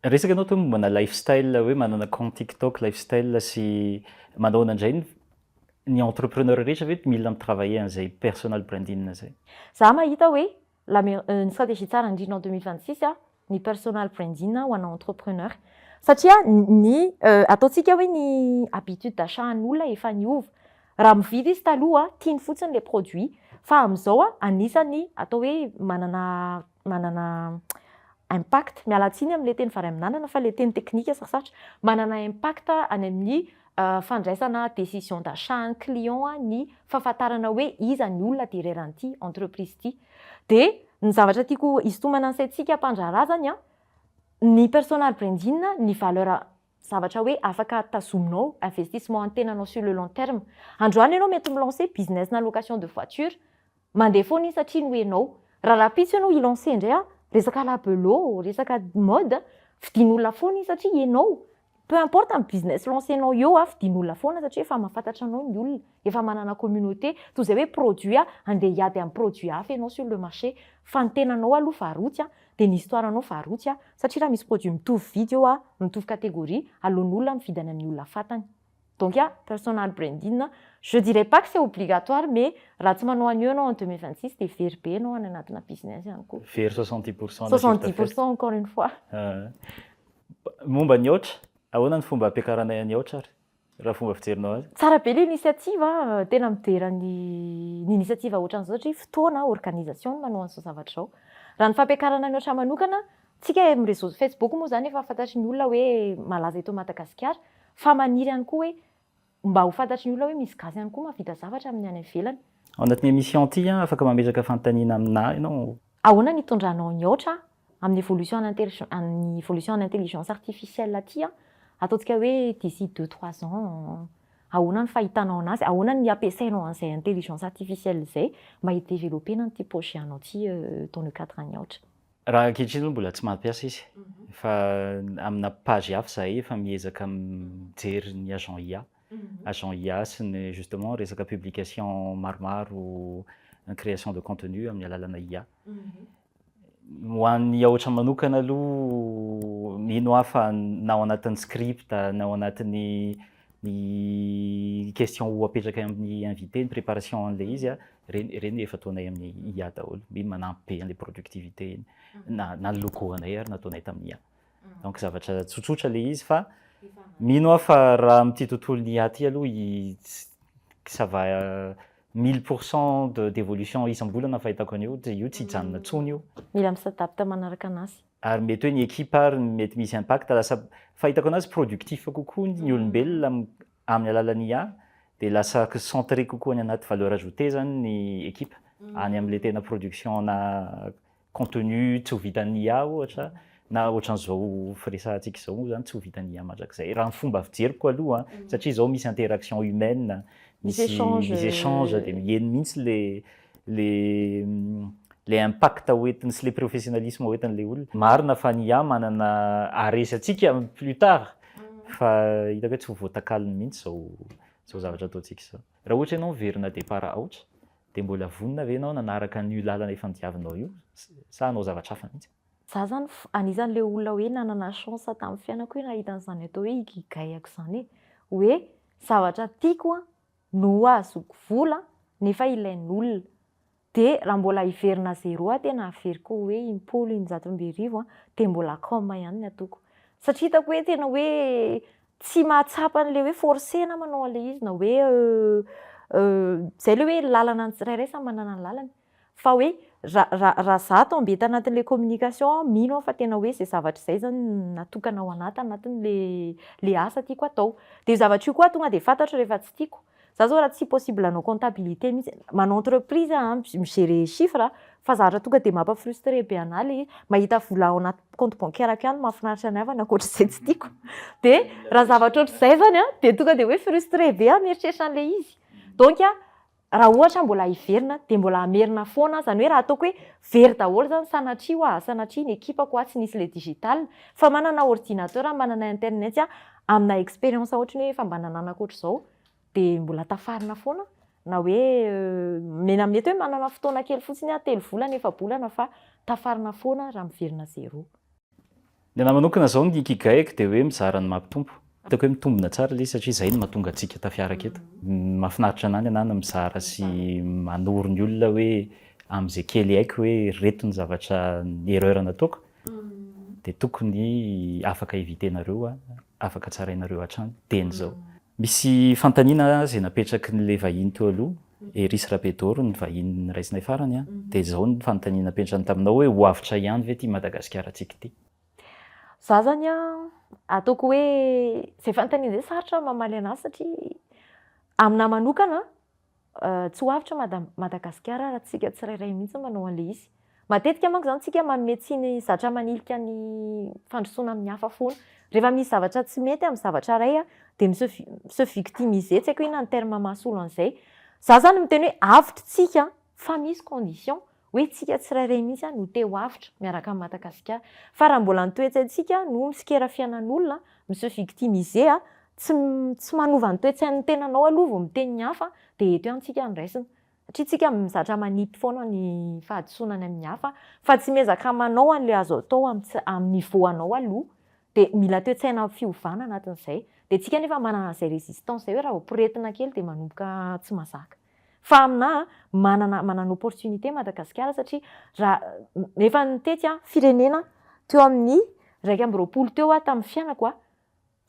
B: Resaka anao to mombana lifestyle, hoe manana compte TikTok lifestyle sy manao indray ny entrepreneur rehetra ve mila mi-travailler an'izay personal branding zay?
A: Za mahita hoe la ny stratégie tsara indrindra en 2026 a, ny personal branding ho anao entrepreneur, satria ny ataontsika hoe ny habitude d'achat an'olona efa niova. Raha mividy izy taloha, tiany fotsiny le produit, fa am'izao a, anisany atao hoe manana impact, miala tsiny am'le teny vary amin'anana fa le teny teknika sarosarotra, manana impact any amin'ny fandraisana décision d'achat ny client a, ny fahafantarana hoe iza ny olona derrière an'ity entreprise ity. De ny zavatra tiako isintomana ny saintsika mpandraharaha zany a, ny personal branding, ny valeur zavatra hoe afaka tazominao, investissement an'ny tenanao sur le long terme. Androany ianao mety mi-lancer business na location de voiture, mandeha foana iny satria no enao. Raha rahampitso ianao hi-lancer indray a, resaka labello, resaka mode, vidian'olona foana iny satria enao. Peu importe ny business lancer-nao eo a, vidian'olona foana satria efa mahafantatra anao ny olona, efa manana communauté, toy izay hoe produit a, andeha hiady amin'ny produit hafa ianao sur le marché, fa ny tenanao aloha varotsy a, dia ny histoire-nao varotsy a, satria raha misy produit mitovy vidy eo a, mitovy catégorie, aleon'olona mividy any amin'ny olona fantany. Donc a, personal branding, je dirais pas que c'est obligatoire, mais raha tsy manao an'io ianao en 2026 dia very be ianao any anatina business ihany koa.
B: Very 70%.
A: 70% encore une fois.
B: Momba ny Aotra, ahoana ny fomba ampiakaranay any Aotra ary raha fomba fijerinao azy?
A: Tsara be le initiative a, tena midera ny initiative ohatran'izao satria fotoana organisation no manao an'izao zavatra izao. Raha ny fampiakarana ny Aotra manokana, tsika amin'ny réseau Facebook moa zany efa fantatry ny olona hoe malaza eto Madagasikara, fa maniry ihany koa hoe mba ho fantatry ny olona hoe misy gasy ihany koa mahavita zavatra amin'ny any ivelany.
B: Ao anatin'ny émission ity a, afaka mametraka fanontaniana aminahy ianao.
A: Ahoana ny hitondranao ny Aotra amin'ny évolution en évolution en intelligence artificielle aty a, ataontsika hoe d'ici 2, 3 ans, ahoana ny fahitanao anazy, ahoana ny ampiasainao an'izay intelligence artificielle zay mba hi-développer-na nyity projet anao ty dans le cadre ny Aotra?
B: Raha ankehitriny aloha mbola tsy mampiasa izy, fa amina page hafa zahay efa miezaka mijery ny agent IA sy ny justement resaka publication maromaro, création de contenu amin'ny alalana IA. Ho an'ny Aotra manokana aloha, mino aho fa na ao anatin'ny script na ao anatin'ny ny question ho apetraka amin'ny invité, ny préparation an'le izy a, reny efa ataonay amin'ny IA daholo. Iny manampy be an'le productivité iny, na ny logo anay ary nataonay tamin'ny IA. Donc zavatra tsotsotra le izy, fa mino aho fa raha amin'ity tontolo ny IA ty aloha ça va 1000 % de d'évolution isam-bolana fahitako an'io, de io tsy hijanona intsony io.
A: Mila mi-s'adapte manaraka anazy.
B: Ary mety hoe ny équipe ary mety misy impact, lasa fahitako anazy productif kokoa ny olombelona amin'ny alalan'ny IA, de lasa centré kokoa any anaty valeur ajoutée zany ny équipe any amin'le tena production na contenu tsy ho vitan'ny IA ohatra, na ohatran'izao firesahantsika izao moa zany tsy ho vitan'ny IA mandrakizay, raha ny fomba fijeriko aloha, satria zao misy interaction humaine,
A: misy échange,
B: misy échange, de eny mihitsy le impact hoentiny sy le professionnalisme hoentin'le olona. Marina fa ny IA manana aresy antsika plus tard, fa hitako hoe tsy ho voatakaliny mihitsy zao zavatra ataontsika zao. Raha ohatra ianao miverina départ Aotra, de mbola vonona ve ianao nanaraka an'io lalana efa nidiavinao io sa hanao zavatra hafa mihitsy?
A: Za zany anisan'le olona hoe nanana chance tamin'ny fiainako hoe nahita an'izany atao hoe ikigai-ako zany e, hoe zavatra tiako a no ahazoako vola nefa ilain'olona. De raha mbola hiverina zéro aho, tena averiko hoe impolo 1100 a, de mbola com ihany ny ataoko, satria hitako hoe tena hoe tsy mahatsapa an'le hoe forcena manao an'le izy, na hoe zay le hoe lalana, ny tsirairay samy manana ny lalany, fa hoe raha za tombé tanatin'le communication, mino aho fa tena hoe zay zavatra izay zany natokana ao anaty anatin'le asa tiako atao. De io zavatra io koa tonga de fantatro rehefa tsy tiako. Za zao raha tsy possible hanao comptabilité mihitsy, manao entreprise a, mi-gérer chiffre, fa zavatra tonga de mampa-frustré be anahy le mahita vola ao anaty compte bancaire-ko ihany mahafinaritra anahy, fa ny ankoatr'izay tsy tiako. De raha zavatra ohatr'izay zany a, de tonga de hoe frustré be aho mieritreritra an'le izy. Donc a, raha ohatra mbola hiverina, de mbola hamerina foana zany hoe raha ataoko hoe very daholo zany, sanatria ho a, sanatria ny ekipako a tsy nisy le digital, fa manana ordinateur, manana internet a, amina expérience ohatry ny hoe efa mba nananako ohatr'izao, de mbola tafarina foana, na hoe mena mety hoe manana fotoana kely fotsiny aho, 3 volana, 4 bolana, fa tafarina foana raha miverina zéro.
B: Ny anahy manokana zao, ny ikigai-ko de hoe mizara ny mampitompo. Hitako hoe mitombina tsara le izy satria zay no mahatonga antsika tafiaraka eto. Mahafinaritra anahy ny anahy ny mizara sy manoro ny olona hoe amin'izay kely haiko hoe reto ny zavatra, ny erreur nataoko, de tokony afaka éviter-nareo a, afaka tsarainareo hatrany teny zao. Misy fanontaniana zay napetraky n'le vahiny teo aloha, Eris Rabedoro, ny vahiny raisinay farany a, de zao ny fanontaniana napetrany taminao hoe ho avotra ihany ve ty Madagasikara antsika ity?
A: Za zany a, ataoko hoe zay fanontaniana zay sarotra mamaly anazy, satria aminahy manokana tsy ho avotra Madagasikara raha tsika tsirairay mihitsy manao an'le izy. Matetika manko zany tsika manome tsiny zatra manilika ny fandrosoana amin'ny hafa foana. Rehefa misy zavatra tsy mety amin'ny zavatra iray a, dia mi-se mi-se victimiser, tsy haiko hoe inona ny terme mahasolo an'izay. Za zany miteny hoe avotra tsika fa misy condition hoe tsika tsirairay mihitsy no te ho avotra miaraka amin'i Madagasikara. Fa raha mbola ny toe-tsaintsika no mitsikera fiainan'olona, mi-se victimiser, tsy tsy manova ny toe-tsain'ny tenanao aloha vao miteny ny hafa dia eto ihany tsika no raisina. Satria tsika mizatra manipy foana ny fahadisoana any amin'ny hafa fa tsy miezaka manao an'ilay azo atao amin'ny niveau anao aloha. Dia mila toe-tsaina fiovana anatin'izay. Dia tsika nefa manana an'izay résistance izay hoe raha vao poretina kely dia manomboka tsy mahazaka. Fa aminà manana manana opportunité Madagasikara satria raha efa nitety aho firenena teo amin'ny 21 teo aho tamin'ny fiainako a,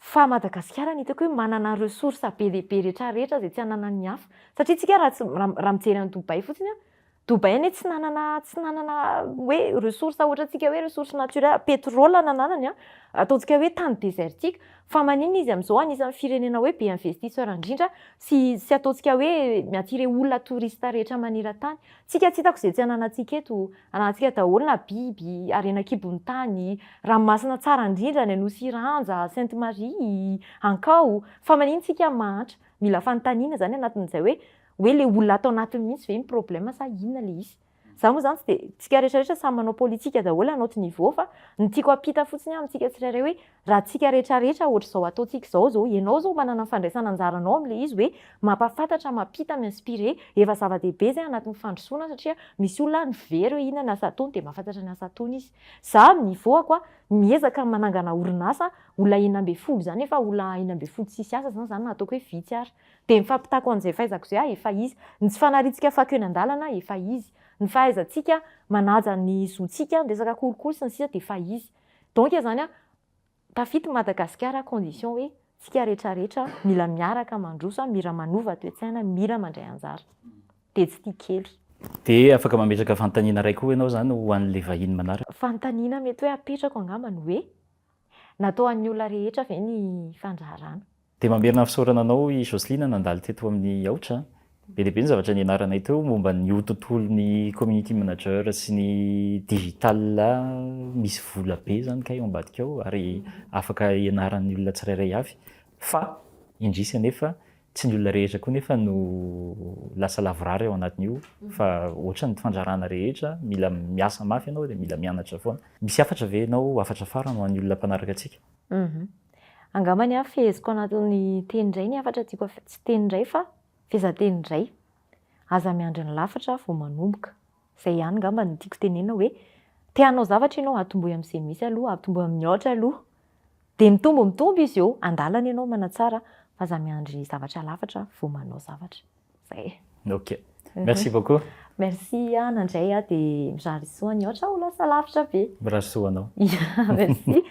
A: fa Madagasikara no hitako hoe manana ressource be dia be retraretra izay tsy ananan'ny hafa. Satria tsika raha tsy raha mijery an'i Dubaï fotsiny a, Dubaï anie tsy nanana tsy nanana hoe ressource ohatrantsika hoe ressource naturelle, pétrole nananany an, ataontsika hoe tany désertique, fa maninona izy amin'izao anisan'ny firenena hoe be investisseur indrindra sy sy ataontsika hoe mi-attirer olona touriste rehetra maneran-tany. Tsika tsy hitako izay tsy ananantsika eto, ananantsika daholo na biby, harena an-kibon'ny tany, ranomasina tsara indrindra any Anosy Iranja, Sainte Marie, Ankao, fa maninona tsika mahantra? Mila fanontaniana izany anatin'izay hoe hoe le olona ato anatiny mihitsy ve ny problème sa inona le izy? Za moa zany tsy de, tsika rehetra rehetra samy manao politika daholo à notre niveau fa ny tiako ampita fotsiny amintsika tsirairay hoe raha tsika rehetra rehetra ohatr'izao ataontsika izao zao, ianao zao manana ny fandraisana anjaranao amin'le izy hoe mampafantatra, mampita, mi-inspirer, efa zava-dehibe zay anatin'ny fandrosoana satria misy olona any very hoe inona ny asa ataony de mahafantatra ny asa ataony izy. Za amin'ny niveau-ako a, miezaka manangana orinasa, olona 16 zany efa olona 16 tsisy asa zany, zany na ataoko hoe vitsy ary. Dia ny fampitako an'izay fahaizako izay aho efa izy. Ny tsy fanariantsika fako eny an-dalana efa izy. Ny fahaizantsika manaja ny zontsika, ny resaka kolikoly sy ny sisa dia efa izy. Donc izany an, tafita i Madagasikara à condition hoe tsika rehetra rehetra mila miaraka mandroso an, mira manova toe-tsaina, mila mandray anjara. Dia tsy tia kely.
B: Dia afaka mametraka fanontaniana iray koa ianao izany ho an'ilay vahiny manaraka.
A: Fanontaniana mety hoe apetrako angamba ny hoe, natao an'ny olona rehetra ve ny fandraharana?
B: Dia mamerina ny fisaorana anao i Jocelyne nandalo teto amin'ny Aotra. Be dia be ny zavatra nianaranay teo momba ny io tontolon'ny community manager sy ny digital misy vola be izany kay ao ambadika ao ary afaka ianaran'ny olona tsirairay avy. Fa indrisy anefa tsy ny olona rehetra koa nefa no lasa lavorary ao anatin'io fa ohatran'ny fandrarana rehetra mila miasa mafy ianao dia mila mianatra foana. Misy hafatra ve ianao hafatra farany ho an'ny olona mpanaraka antsika?
A: Angambany aho feheziko anatin'ny teny iray ny hafatra tiako tsy teny iray fa fehezanteny iray. Aza miandry ny lafatra vao manomboka. Izay ihany angamba no tiako tenenina hoe te hanao zavatra ianao atombohy amin'izay misy aloha, atombohy amin'ny aotra aloha. Dia mitombo mitombo izy eo, andalana ianao manatsara fa aza miandry zavatra lafatra vao manao zavatra. Zay
B: e. Ok. Merci beaucoup.
A: Merci nandray a dia mirary soa ny aotra ho lasa lavitra be.
B: Mirary soa anao.
A: Merci.